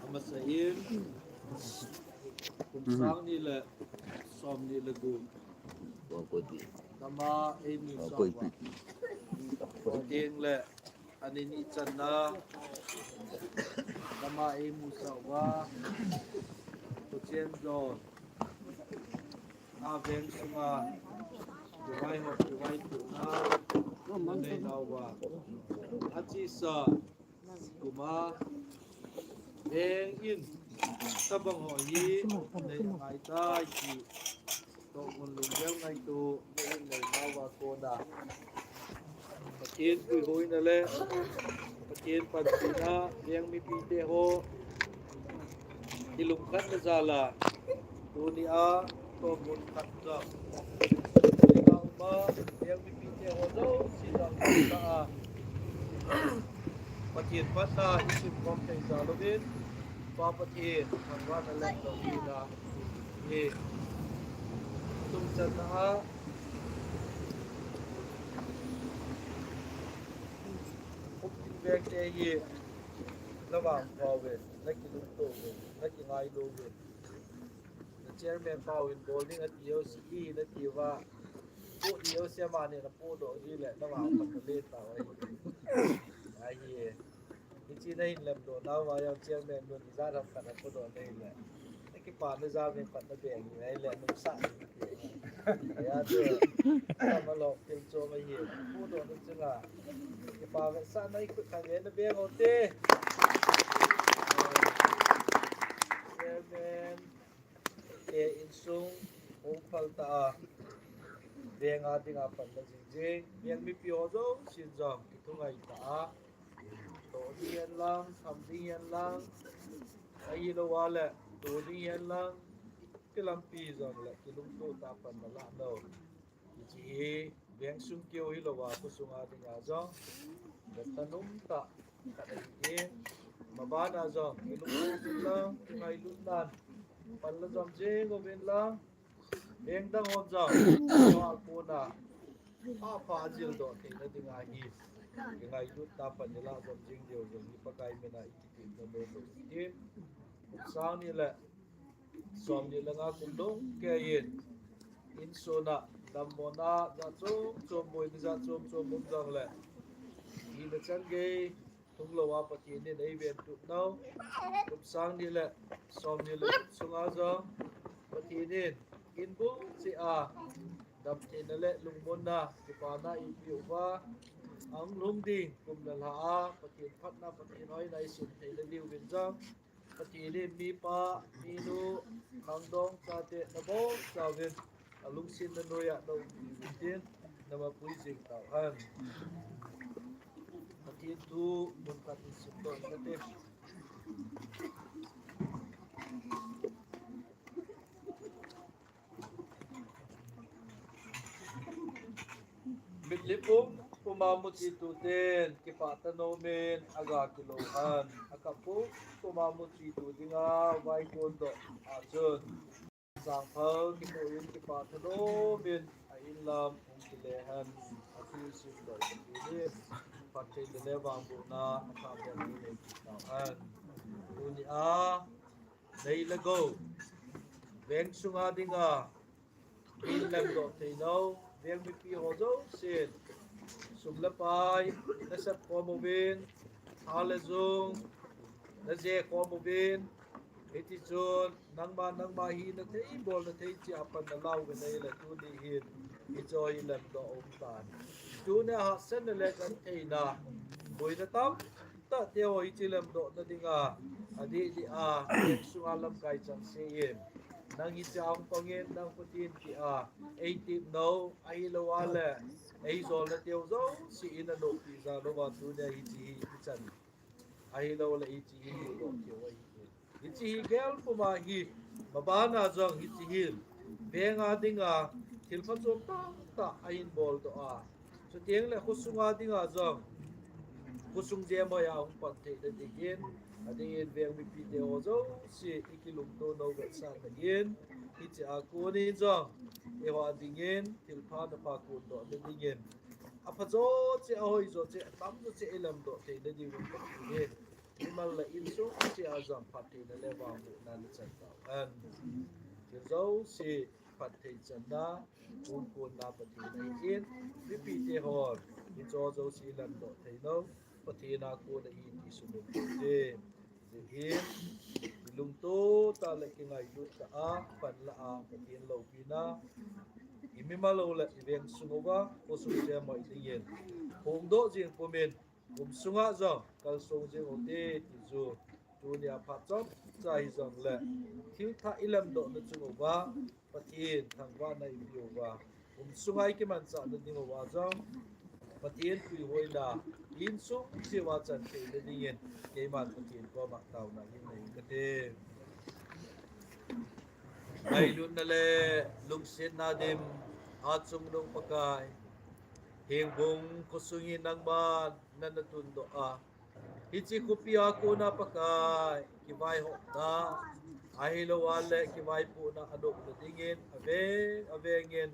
Amasa in, kum sang ni le, som ni le gup. Nama eimu sa uva. Ding le, Ani ni channa, nama eimu sa uva, Pathen jong, aveng sunga, kivai hop, kivai tuna, nanei nauva, achesa, kuma, veng in, tabang ho hi, nei ngai tai ti, Tohmun lunggel ngaito, mi in nei nauva kona. Pathen puihoina le, Pathen panpina, veng mipite ho, kilungkhatna jal a, tunia, tohmun khat jong. Tunia uma, veng mipite Pathen phatna i simkhom thei jal uvin, Pa Pathen thangvahna lemna uvin ahi. Tungchanna a, Khupting vengte hi na vangpha uvin, na kilungto uvin, na kingailu uvin. Na chairman pa in bol ding ati u si i na ti uva. Pu i u si amani na pu do di le na vangpha na le ta u ahi. Ahi. Hiche na hin lemdoh nauva jong chairman nun ijat ham khat a podoh na hile, na kipana jal in khat na beng hi ahile, nungsah in kiti. Ahi a te, kama lom til chom ahi, podoh na chunga kipa vetsahna i khut thang in na beng u te. Chairman te insung hung phal ta a, veng a dinga panla jing jing, veng mipi ho jousen jong kithungai ta a, toh ding hen lang, tham ding hen lang, ahilou a le, to ding hen lang, ipi lampi jong le, kilungto tah a pan nalah nau. Hiche hi, veng sung keu hilou a, khosung a dinga jong, vetta nom tah khat ahi. Maban a jong, kilungto jing lang, kingailut nan, pan la jom jing uvin lang, veng dang hon jong, val pon a, apha jil doh theina dinga hi, kingailut tah a pan ilah jom jing diu jong hi Pakai min a i kitepna nom u ahi. Kum sang ni le som ni le nga kum dong kei in, insung a, dammona, jat chom chom, boina jat chom chom um jong le, hina chan gei, thunglou a Pathen in eiven tup nau, kum sang ni le som ni le gup sunga jong, Pathen in, inbul cheh a, damtheina le lungmonna, kipana eipeh uva, ahung lhung ding kum le lha a, Pathen phatna, Pathen hoina isim theina diuvin jong, Pathen in mipa, minu, khangdong chate nabonchauvin, alungsetna noiya na um diuvin tin, na mapui jing tauhen. Pathen thu mun khat in simdoh inge. Mitlhi pumpum a muchi tu ten kipah tah nomin aga kilou hen, akap pumpum a muchi tu dinga vaikon doh a chun, sangphal kimu in kipah tah nomin a inlam hung kile hen, athu simdoh in, phattheina le vangbohna athah pen in eipeh tauhen. Tuni a, nei le gou, veng sunga dinga, in lemdoh thei nau, veng mipi ho jousen, sum le pai, nasep khom uvin, tha le jung, naje khom uvin, hiti chun, nangma, nangma hina thei, bolna thei cheh a pan nalah uvin ahile tuni hin, hiche hi lemdoh aum tan. Tuni a hahsatna le gentheina, boina tamtah te ho hiche lemdohna dinga, adeh deh a, veng sunga lamkai chengse in, nang hiche a hung pang in, nang Pathen tia eitep nau, ahilou a le, eijolna teu jouse in anopi jal uva tuni a hiche hi ichan. Ahilou le hiche hi mudoh keu ahi. Hiche hi gel puma hi, maban a jong hiche hin, veng a dinga, thil phachom tamtah ahin boldoh a. Chuteng le khosunga dinga jong, khosung jemhoi a hung pan theina dingin, adingin veng mipi te ho jouse, ikilungto nau vetsahna in, hiche a konin jong, eiho a dingin, thilpha napha kondohna dingin, aphajo cheh, ahoijo cheh, atamjo cheh, ilemdoh theina dingin, Pathen in, mimal le insung cheh a jong phattheina le vangbohna nachan tauhen. Thil jouse phatthei channa, pumkonna Pathen ahin, mipi te hon, hicheho jouse ilemdoh thei nau, Pathen a kon ahi ti sumil poute. Hijeh hin, ilungto tah le kingailut tah a, panla a, Pathen loupina, imimal u le iveng sung uva, khosung jemhoi dingin, hungdoh jing pumin, kum sunga jong kalsong jing ute ti chu, tunia phat chomcha hijongle, thilthah ilemdohna chung uva, Pathen thangvahna ipeuva, kum sunga ikimanchahna ding uva jong, Pathen puihoina, insung cheh uva chan theina dingin, keiman Pathen koma taona hin nei kate. Ngailutna le lungsetna dim, hatchungnung Pakai, Hengbung khosung hi nangman nana tundoh a, hiche khopi a kona Pakai, kivaihopna, ahilouleh kivaipohna anop nadingin, aveng avengin,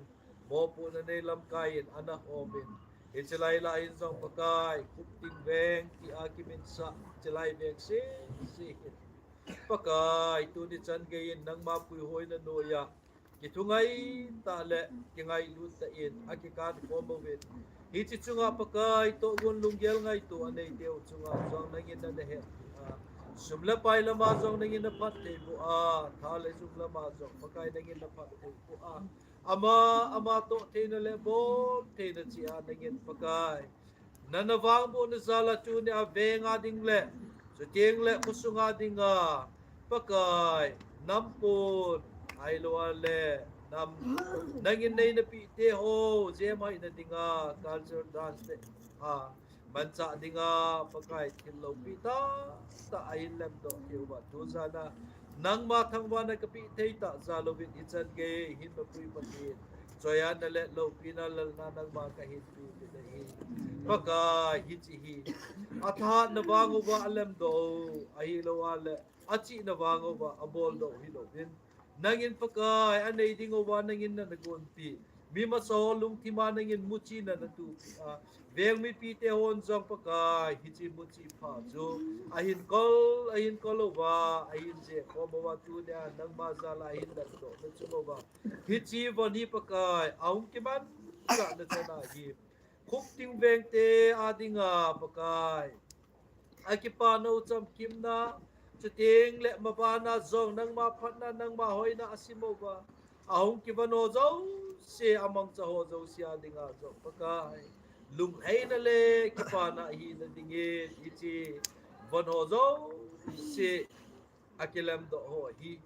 mopohna nei lamkai in ana khomin. Hiche lai lah hin jong Pakai, Khupting veng tia kiminsah, hiche lai veng sese hin, Pakai, tuni chan geiyin nangma puihoina noiya, kithungai tah le kingailut tah in akikan khom uvin. Hiche chunga Pakai, tohgon lunggel ngaito anei teu chunga jong nangin nana hetpi a, sum le pai lama jong nangin naphatthei boh a, tha le jung lama jong Pakai nangin naphatthei boh a, ama, ama toh theina le bol theina cheh a nangin Pakai, nana vangbohna jal a tunia veng a ding le, chuteng le khosung a dinga, Pakai, nam pon, ahilouleh nam, nangin nei napeh teho jemhoina dinga, culture dance te, a, manchah dinga, Pakai, thil loupi tahtah ahin lemdoh kit uva, tujan a nangma thangvahna kapeh thei tah jal uvin, hichan gei hin mapui Pathen, choiya na le loupina lalna nangma kahin pe uvin ahi. Pakai, hiche hi athahatna vang uva alemdoh u, ahilouleh achihna vang uva aboldoh u hilouvin, nangin Pakai, anei ding uva nangin nana gonpi, mi masa ho lungthim a nangin muchi nana tupi a, veng mipite hon jong Pakai, hiche muchi pha chu ahin kol, ahin kol uva, ahin jeh khom uva, tunia nangma jal a ahin lemdohna chung uva, hiche von hi Pakai, ahung kimanchahna chan ahi. Khupting vengte a dinga Pakai, akipana u chamkimna, chuteng le mabana jong nangma phatna, nangma hoina asim uva, ahung kivon ho jouse, amangcha ho jouse a dinga jong Pakai, lungheina le kipana ahina dingin, hiche von ho jouse akilemdoh ho hi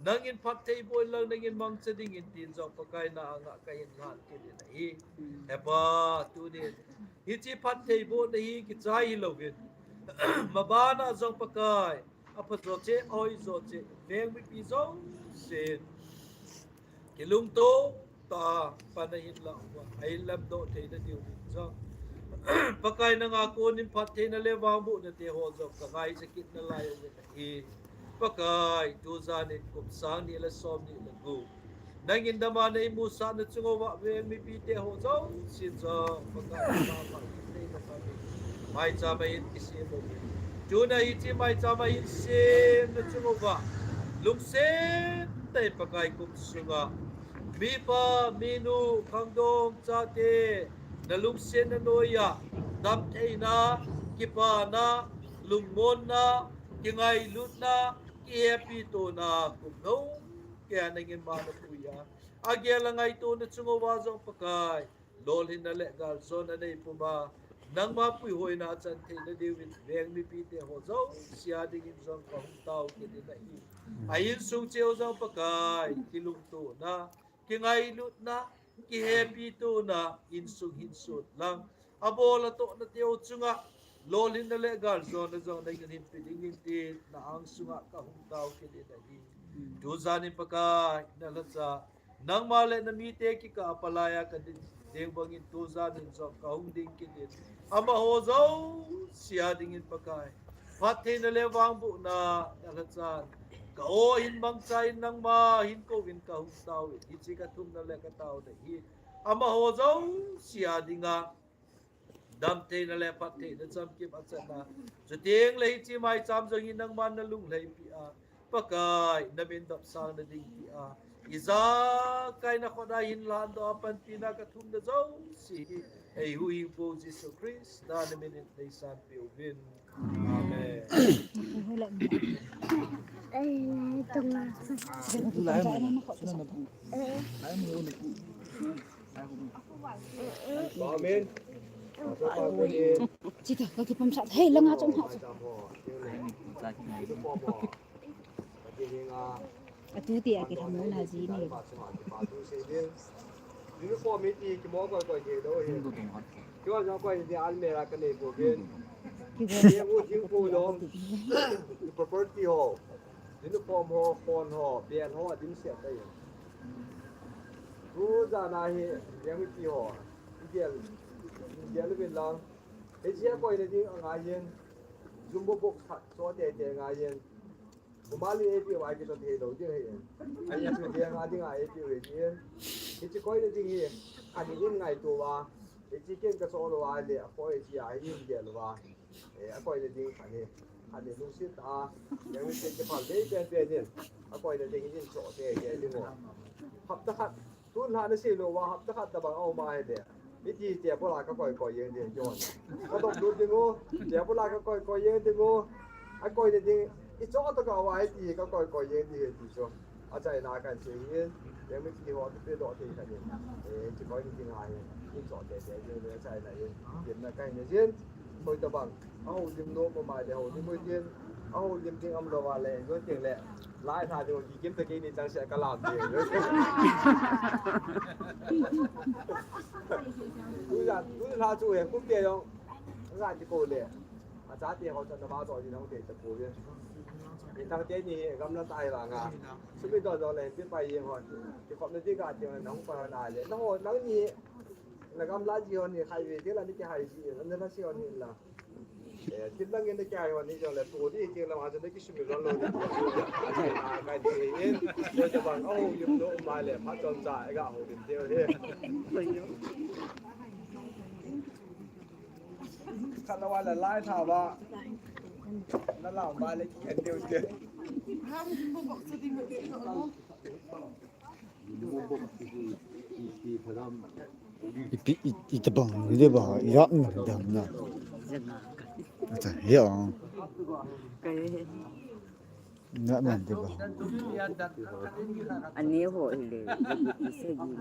nangin phatthei boh inlang nangin mangcha dingin tin jong Pakai na anga kahin lhan kit in ahi. He Pa, tunin hiche phatthei bohna hi kichai hilouvin, mabana jong Pakai, apha jo cheh, ahoi jo cheh, veng mipi jousen kilungto tah a pan ahin lah uva, ahin lemdoh theina diuvin jong, Pakai, nanga konin phattheina le vangbohna te ho jong kangaija kit nalai uvin ahi. Pakai, tujan in kum sang ni le som ni le gup, nangin nama neimusahna chung uva veng mipite ho jousen jong, Pakai, maicham ahin kisem uvin. Tuna hiche maicham ahin semna chung uva, lungset tah in Pakai, kum sunga mipa, minu, khangdong, chate, nalungsetna noiya damtheina, kipana, lungmonna, kingailutna, kihepitona, kum nung keiya nangin ma napui a, agel a ngaitona chung uva jong Pakai, lolhinna le galjona neipuma, nangma puihoina achan theina diuvin veng mipite ho jouse a dingin jong kahung tao kit in ahi. A insung cheh u jong Pakai, kilungtona, kingailutna, kihepitona insung hin sot lang, abol atohna teu chunga lolhinna le galjona jong nangin hinpe dingin tin na angsunga kahung tao kit in ahi. Tujan in Pakai, nalhacha, nangma le namite kikah a palai a kading bangin tujan in jong kahung ding kit in, amaho jouse a dingin Pakai, phattheina le vangbohna nalhachan, ka-o hin mangcha in nangma hin kouvin kahung taovin, hiche kathumna le kataona hi amaho jouse a dinga damtheina le phattheina chamkim achanna, chuteng le hiche maicham jong hi nangman nalunglhaipi a, Pakai, namin dopsang nading tia, ijakai nakhut a hin lhandoh a panpina kathumna jouse hi eihuhhingpu Jesu Christa naminin neisanpeh uvin. Amen. Amen. Chita, kakipamsah thei langa chom ha. Atu tia kithamona jini. Uniform iti kimo koi koi thei lou hi. Kio jong koi hi almirah kanei pouvin. Kibol. Ye u thingphung lom. Property ho. Uniform ho, phone ho, bel ho, adimset tai. Tujan a hi, ye u ti ho. Igel. Dia lu bin lang. Hiche a koina ding angai yin. Jumbo box khat cho tete angai yin. Umali A P O a kicho thei lou ding ahi. Ahi chu dia nga ding a A P O ahi. Hiche koina ding hi. Ani in ngaito uva. Hiche ken kacho lou a le a koi hiche a hi in dia lou uva. Eh, a koina ding khat hi. Ani lungset a. Yang mi ken ke phal dei pen pen in. A koina ding in cho tete ding uva. Hapta khat. Tun lha na sei lou uva, hapta khat tabang a um a hile. Hiti te pula ka koi koi jeng ding, kihon. Ka dop lut ding u, te pula ka koi koi jeng ding u. A koina ding, i cho to ka uva hiti ka koi koi jeng ding hiti chu. Achaina kan sei in, jeng mi ti ho te pe do te ka ni. Eh, ti koi ni ding a hi. I cho te te jeng le achaina in. Dim na kai ne jin. Hoi tabang. A houlim nom mo mai le houlim mo din. A houlim ding um lou va le, jo teng le. Lai tha ding kikim ta kei ni chang sia ka lam ding. Tu ja, tu la chu he kum te jong. Nga ti ko le. A cha te ho cha na ma jo ni nong te ta ko le. Ni tang te ni gamla tai la nga. Sumi do do le ti pai jeng ho. Ti khop na ti ga ti na hung pa na le. Na ho nang ni. Na gamla ji ho ni khai ve ti la ni ti hai ji. Na na si ho ni la. Eh, thil lang in na kia hon ni jong le, tu di thil lang a chu na kisumi lon lon. Ah, kai di in, ko te bang, oh, you know, ma le, ma chom cha, ga ho din teu he. Khat la wa le lai tha ba. Na la ma le, ki en teu teu. Ipi, i, itabang, i de ba, i yak ni dam na. Acha, ya. Na, na, de ba. Ani ho ile, i se gi.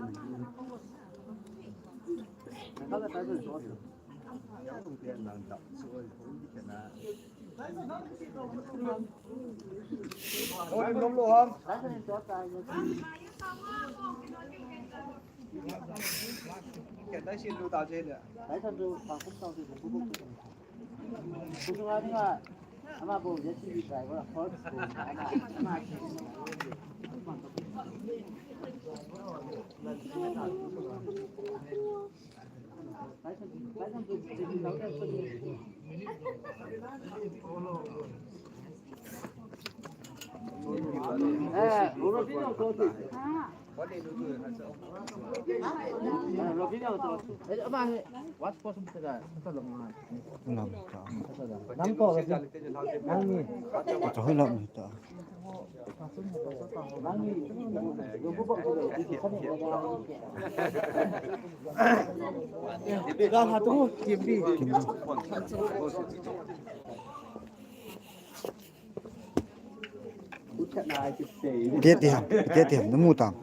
Tia ti ham, tia ti ham, na mu tam.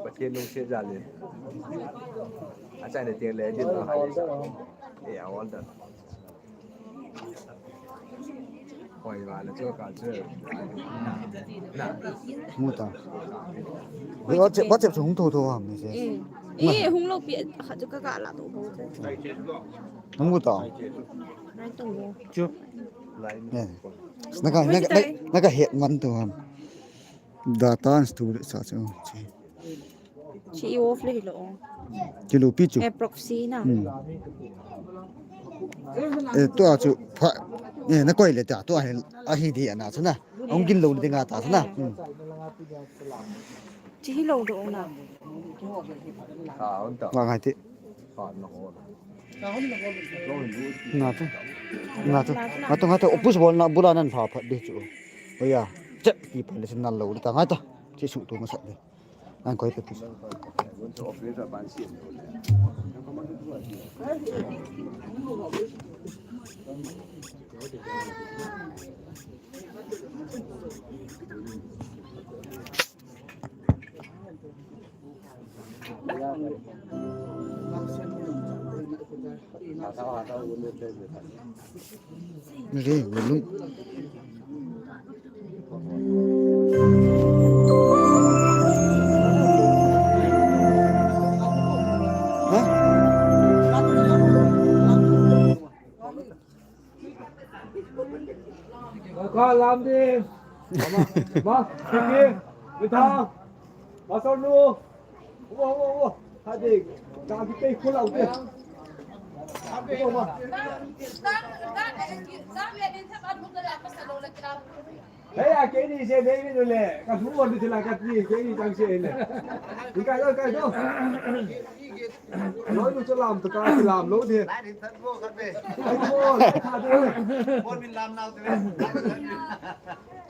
Pathen lungset jal in. Achaina teng le din lo hai sa. Eh, a ol da. Hoi va le chu ka chu. Na. Mu ta. Ve WhatsApp, WhatsApp chu hung tho tho ham ni se. Eh. Eh, hung lou pi kha chu ka ka la to bo. Hung mu ta. Nai to bo. Chu. Eh. Na ka, na ka, na ka het man to ham. Data store sa chu. Chi. Chi i off le hi lo. Kilupi chu. Eh, proxy na. Hmm. Eh, tua chu pha, eh, na koi le ta, tua hi, a hi di ana chu na. Ong gin lo ding a ta chu na. Hmm. Chi hi lo do na. Nga ngai ti. Nga tu. Nga tu. Nga tu, nga tu. Opus bol na bula nan pha pha di chu. Oya. Chep ti pha le sin nan lo ta ngai ta. Chi su tu ma sa le. An koi pe pu. Re, volume. Ka lam di. Ma, ma, Kiki, Mitha, Masonu. Wo, wo, wo. Hei, a keini se nei ni le, ka thu on ni thila ka ti, keini chang se le. Ni kai lo, kai lo. Loi nu chu lam to ka ti lam lo ni. Kai ko,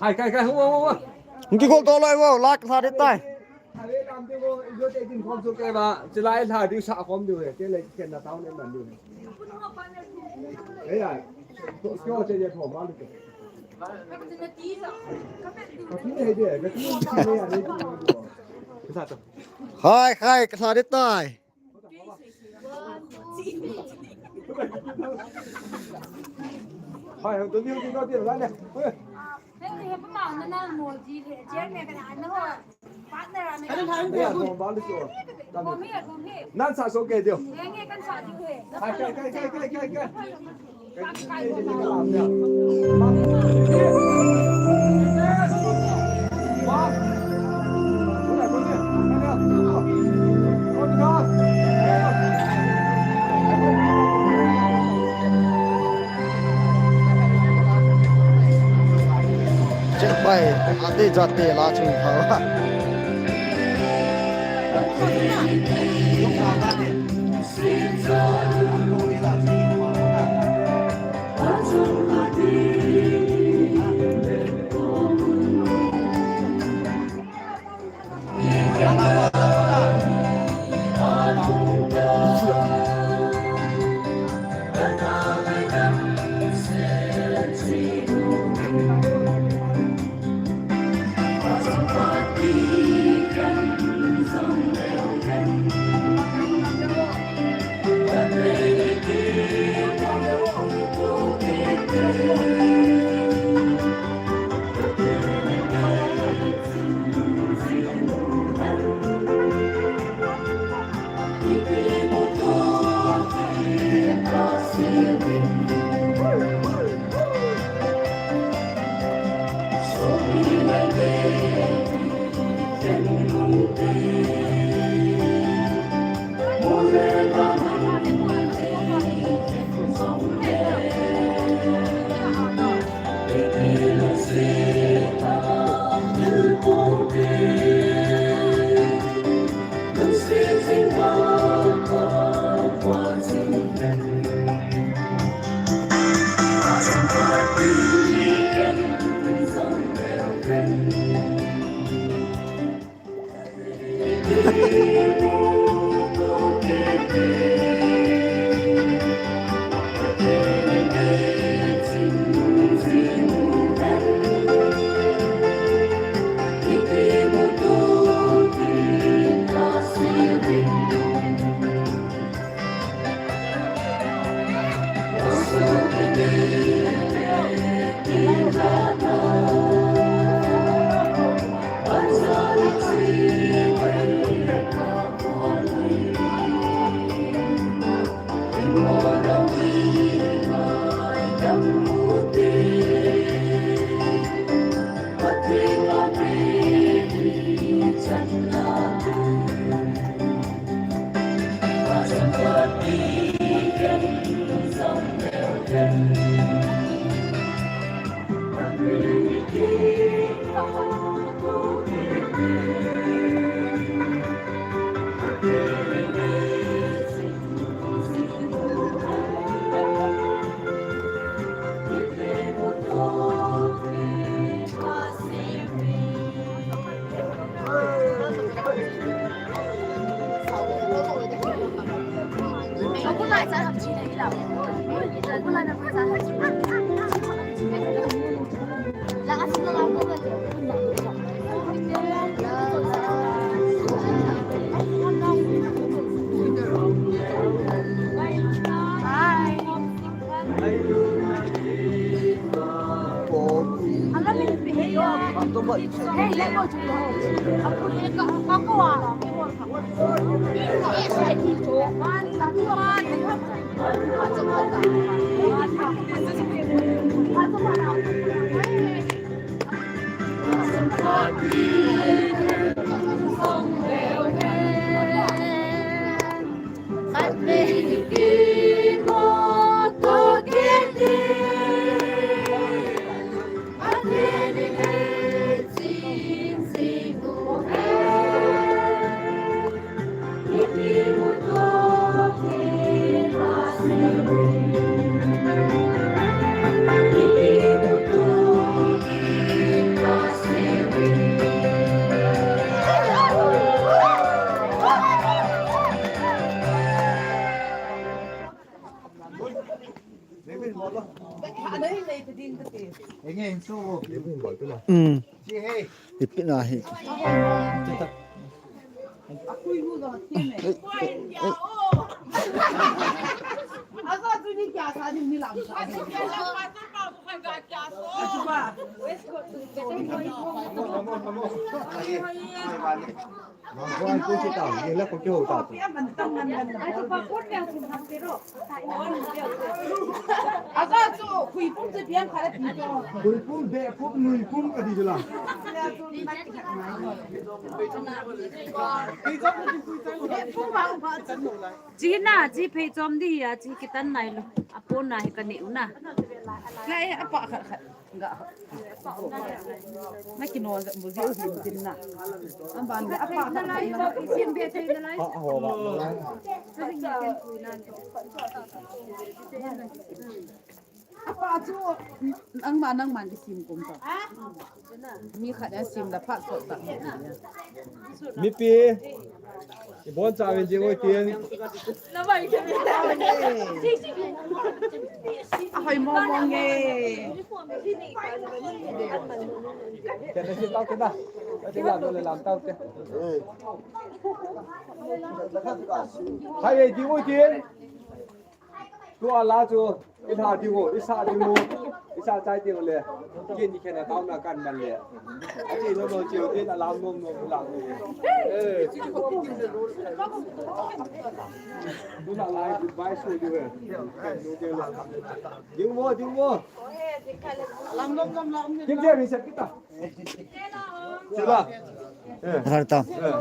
kai, kai, kai, hu, hu, hu. Hung kigol to loi vo, lak sa de tai. Are lam te ko, ijo te din khom so ke ba, chilai lha diu sa khom diu he, ke le ken na tao ne man diu he. Ei ya, to, kyo che ye thom ma lu ke. Ka ti he de, ka ti he ya ne. Ka sa to. Hai, hai, ka sa de tai. Hai, to ni ni no ti la ne. Hey, hey, pa ma na na mo ji le, je me ka na na ho. Partner ah, me ka. Hey ya, thom ma lu ke. Thom he, thom he. Nan sa so ke diu. Hey, hey, kan sa diu he. Kai, kai, kai. Check pai, ate jate la chung thaw. Enge insu. Hmm. Ipi na hi. Huipum, behpum, nuipum kati jula. Chi na, chi phei chom di hi a, chi kitan nai lo. Apon na hi ka neu na. Lai, apa khat khat. Ga. Na kino mu ji u hin tin na. An ban ga apa khat khat na. Sim be te na lai. Ha, ho ba. Apa chu nangma, nangma kisim kum ta. Mi khat a sim la phat kot ta. Mipi, ibon cha vin jing oi tin. Ahoi mo mo nge. Kena si tau kena. Kati la do le lam tau ke. Hai, jing oi tin. Tua la chu, i tha ding u, i sa ding u, i sa chai ding u le. Kin ni khen a tau na kan man le. A chi lo lo chiu tin a lam nom nom lam nom. Eh. Tu na lai goodbye su ding u. Ding mo, ding mo. Lam nom nom lam. Kim je mi se kita. Sila. Eh. Harta. Eh.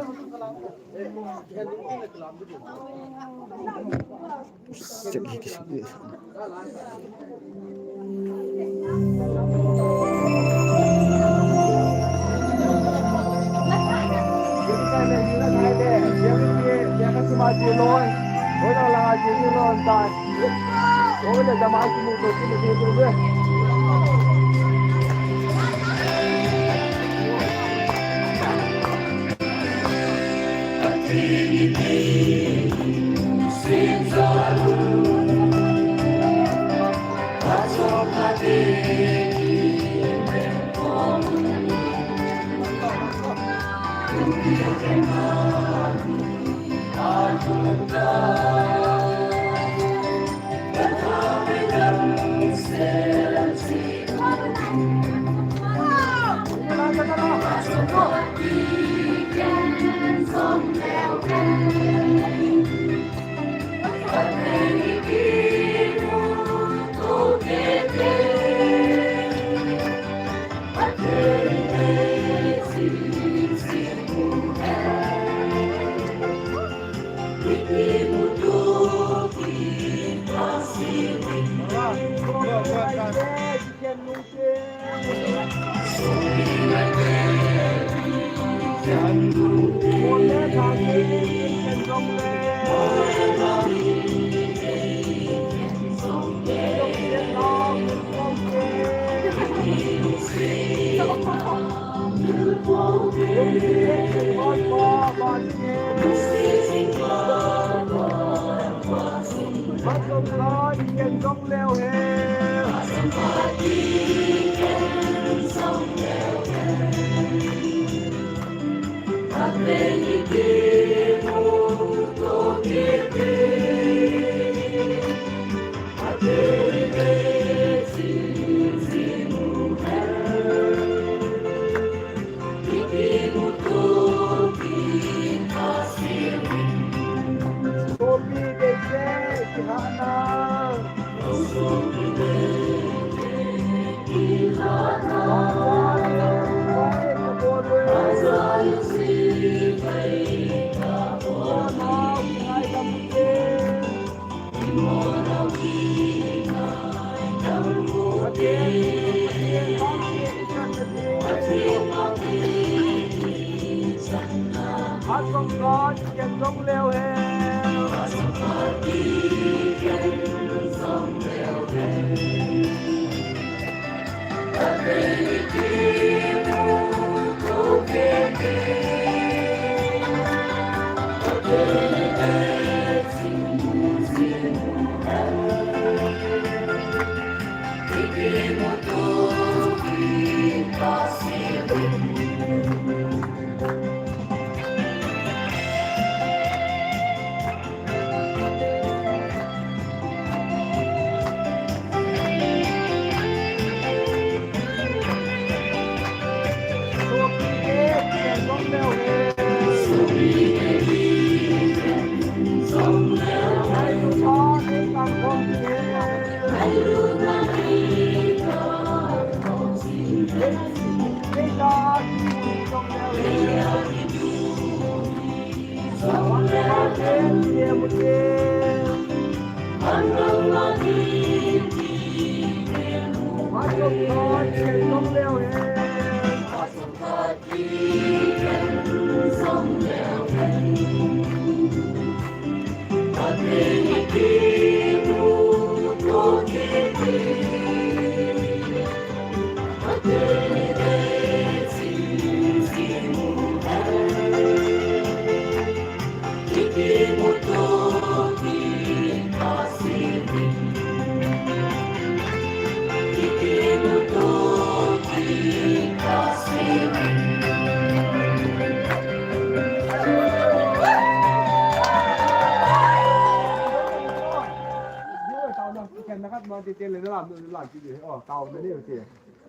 Khen na khat ma ti te le na lam, na lam ti de. Oh, tao na ni ti.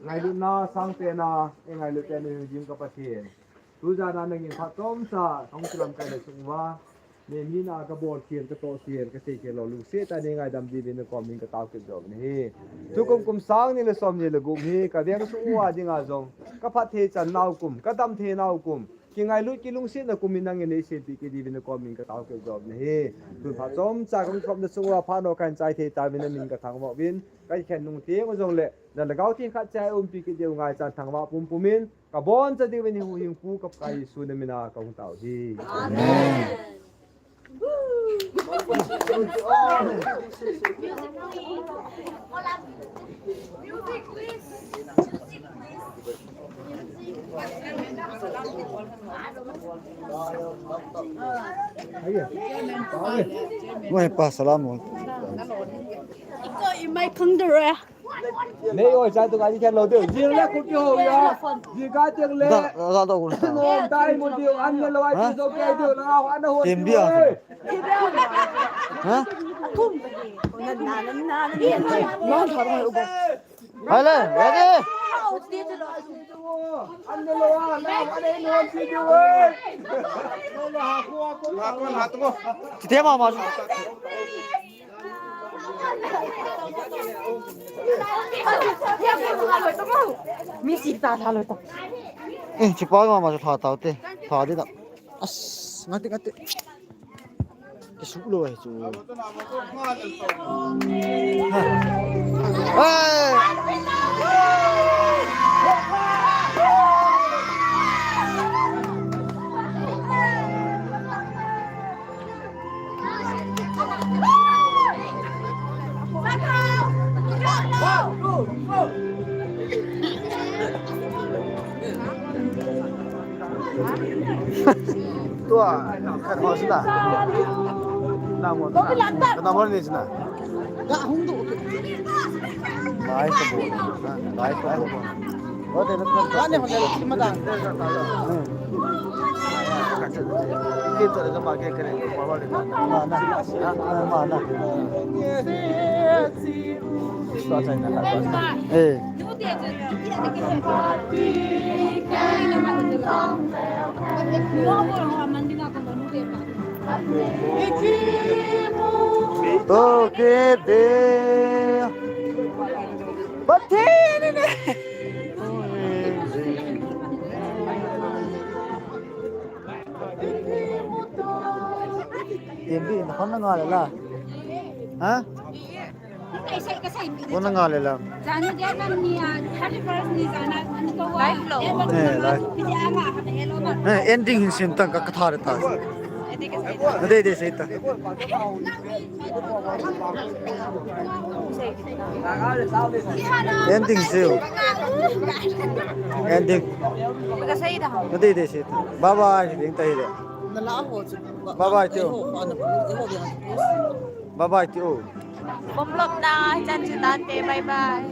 Ngailutna sangpenna, e ngailut teni jing ka Pathen. Tujan a nangin phat chomcha, kong kilam kai le sung uva. Ni mi na ka bol kien, ka to kien, ka sei kien lou lungset tah in nei ngaidam diuvin na komin ka tao kit jom in ahi. Tukum kum sang ni le som ni le gup hi, ka veng sung uva dinga jong, ka phatthei chan nau kum, ka damthei nau kum, kingailut kilungsetna kum in nangin nei sempeh kit diuvin na komin ka tao kit jom in ahi. Tun phat chomcha kong khopna sung uva phat nao kahin chai thei tauvin na min ka thangvah uvin, ka khen nung teng u jong le, na lhagao theng khat cha umpi kit diu ngaichan thangvah pumpum in, ka boncha diuvin hiche huhhingpu ka Pakai Jesu na min a ka hung tao hi. Amen. Wah, pa salam. Iko imai khang dere. Nei oi, chai tu ka ni khen lou diu. Jing le khu kihou ya. Jing ka teng le. Da, da, da, da. Nom dai mo diu, an ne lou ai ti so ke diu, la an ho. Tem dia. Ha? Thum. Na, na, na, na, na. Na, thar mai ubo. Hai le, ready? An ne lou a, la an ne lou ti diu. Chite mama. Mi si ta tha lou ta. Eh, chipa mama chu tha tau te. Tha di ta. As, ngati, ngati. Kisu lou ai chu. Hey! Tua, khat ho sina. Na mo. Ka na mo ni sina. Ga hung du. Lai ka bo. Lai ka bo. Wo de na ka ne ho le ki ma da. Hmm. Ka che. Ki to le ka ma ke kare. Ma ma le. Na na. Ma na. Tua chai na. Eh. To ke de. Pathen ne. Tembi, na hon na nga le la. Ha? Kona nga le lang. Live lo. Eh, live. Eh, ending hin sim tang ka, ka tha re ta. Na dei dei sei ta. Ending seo. Ending. Ka sei ta. Na dei dei sei ta. Bye bye, ding ta hi le. Bye bye, tio. Bye bye, tio. Bomb block na, chan chu tante, bye bye.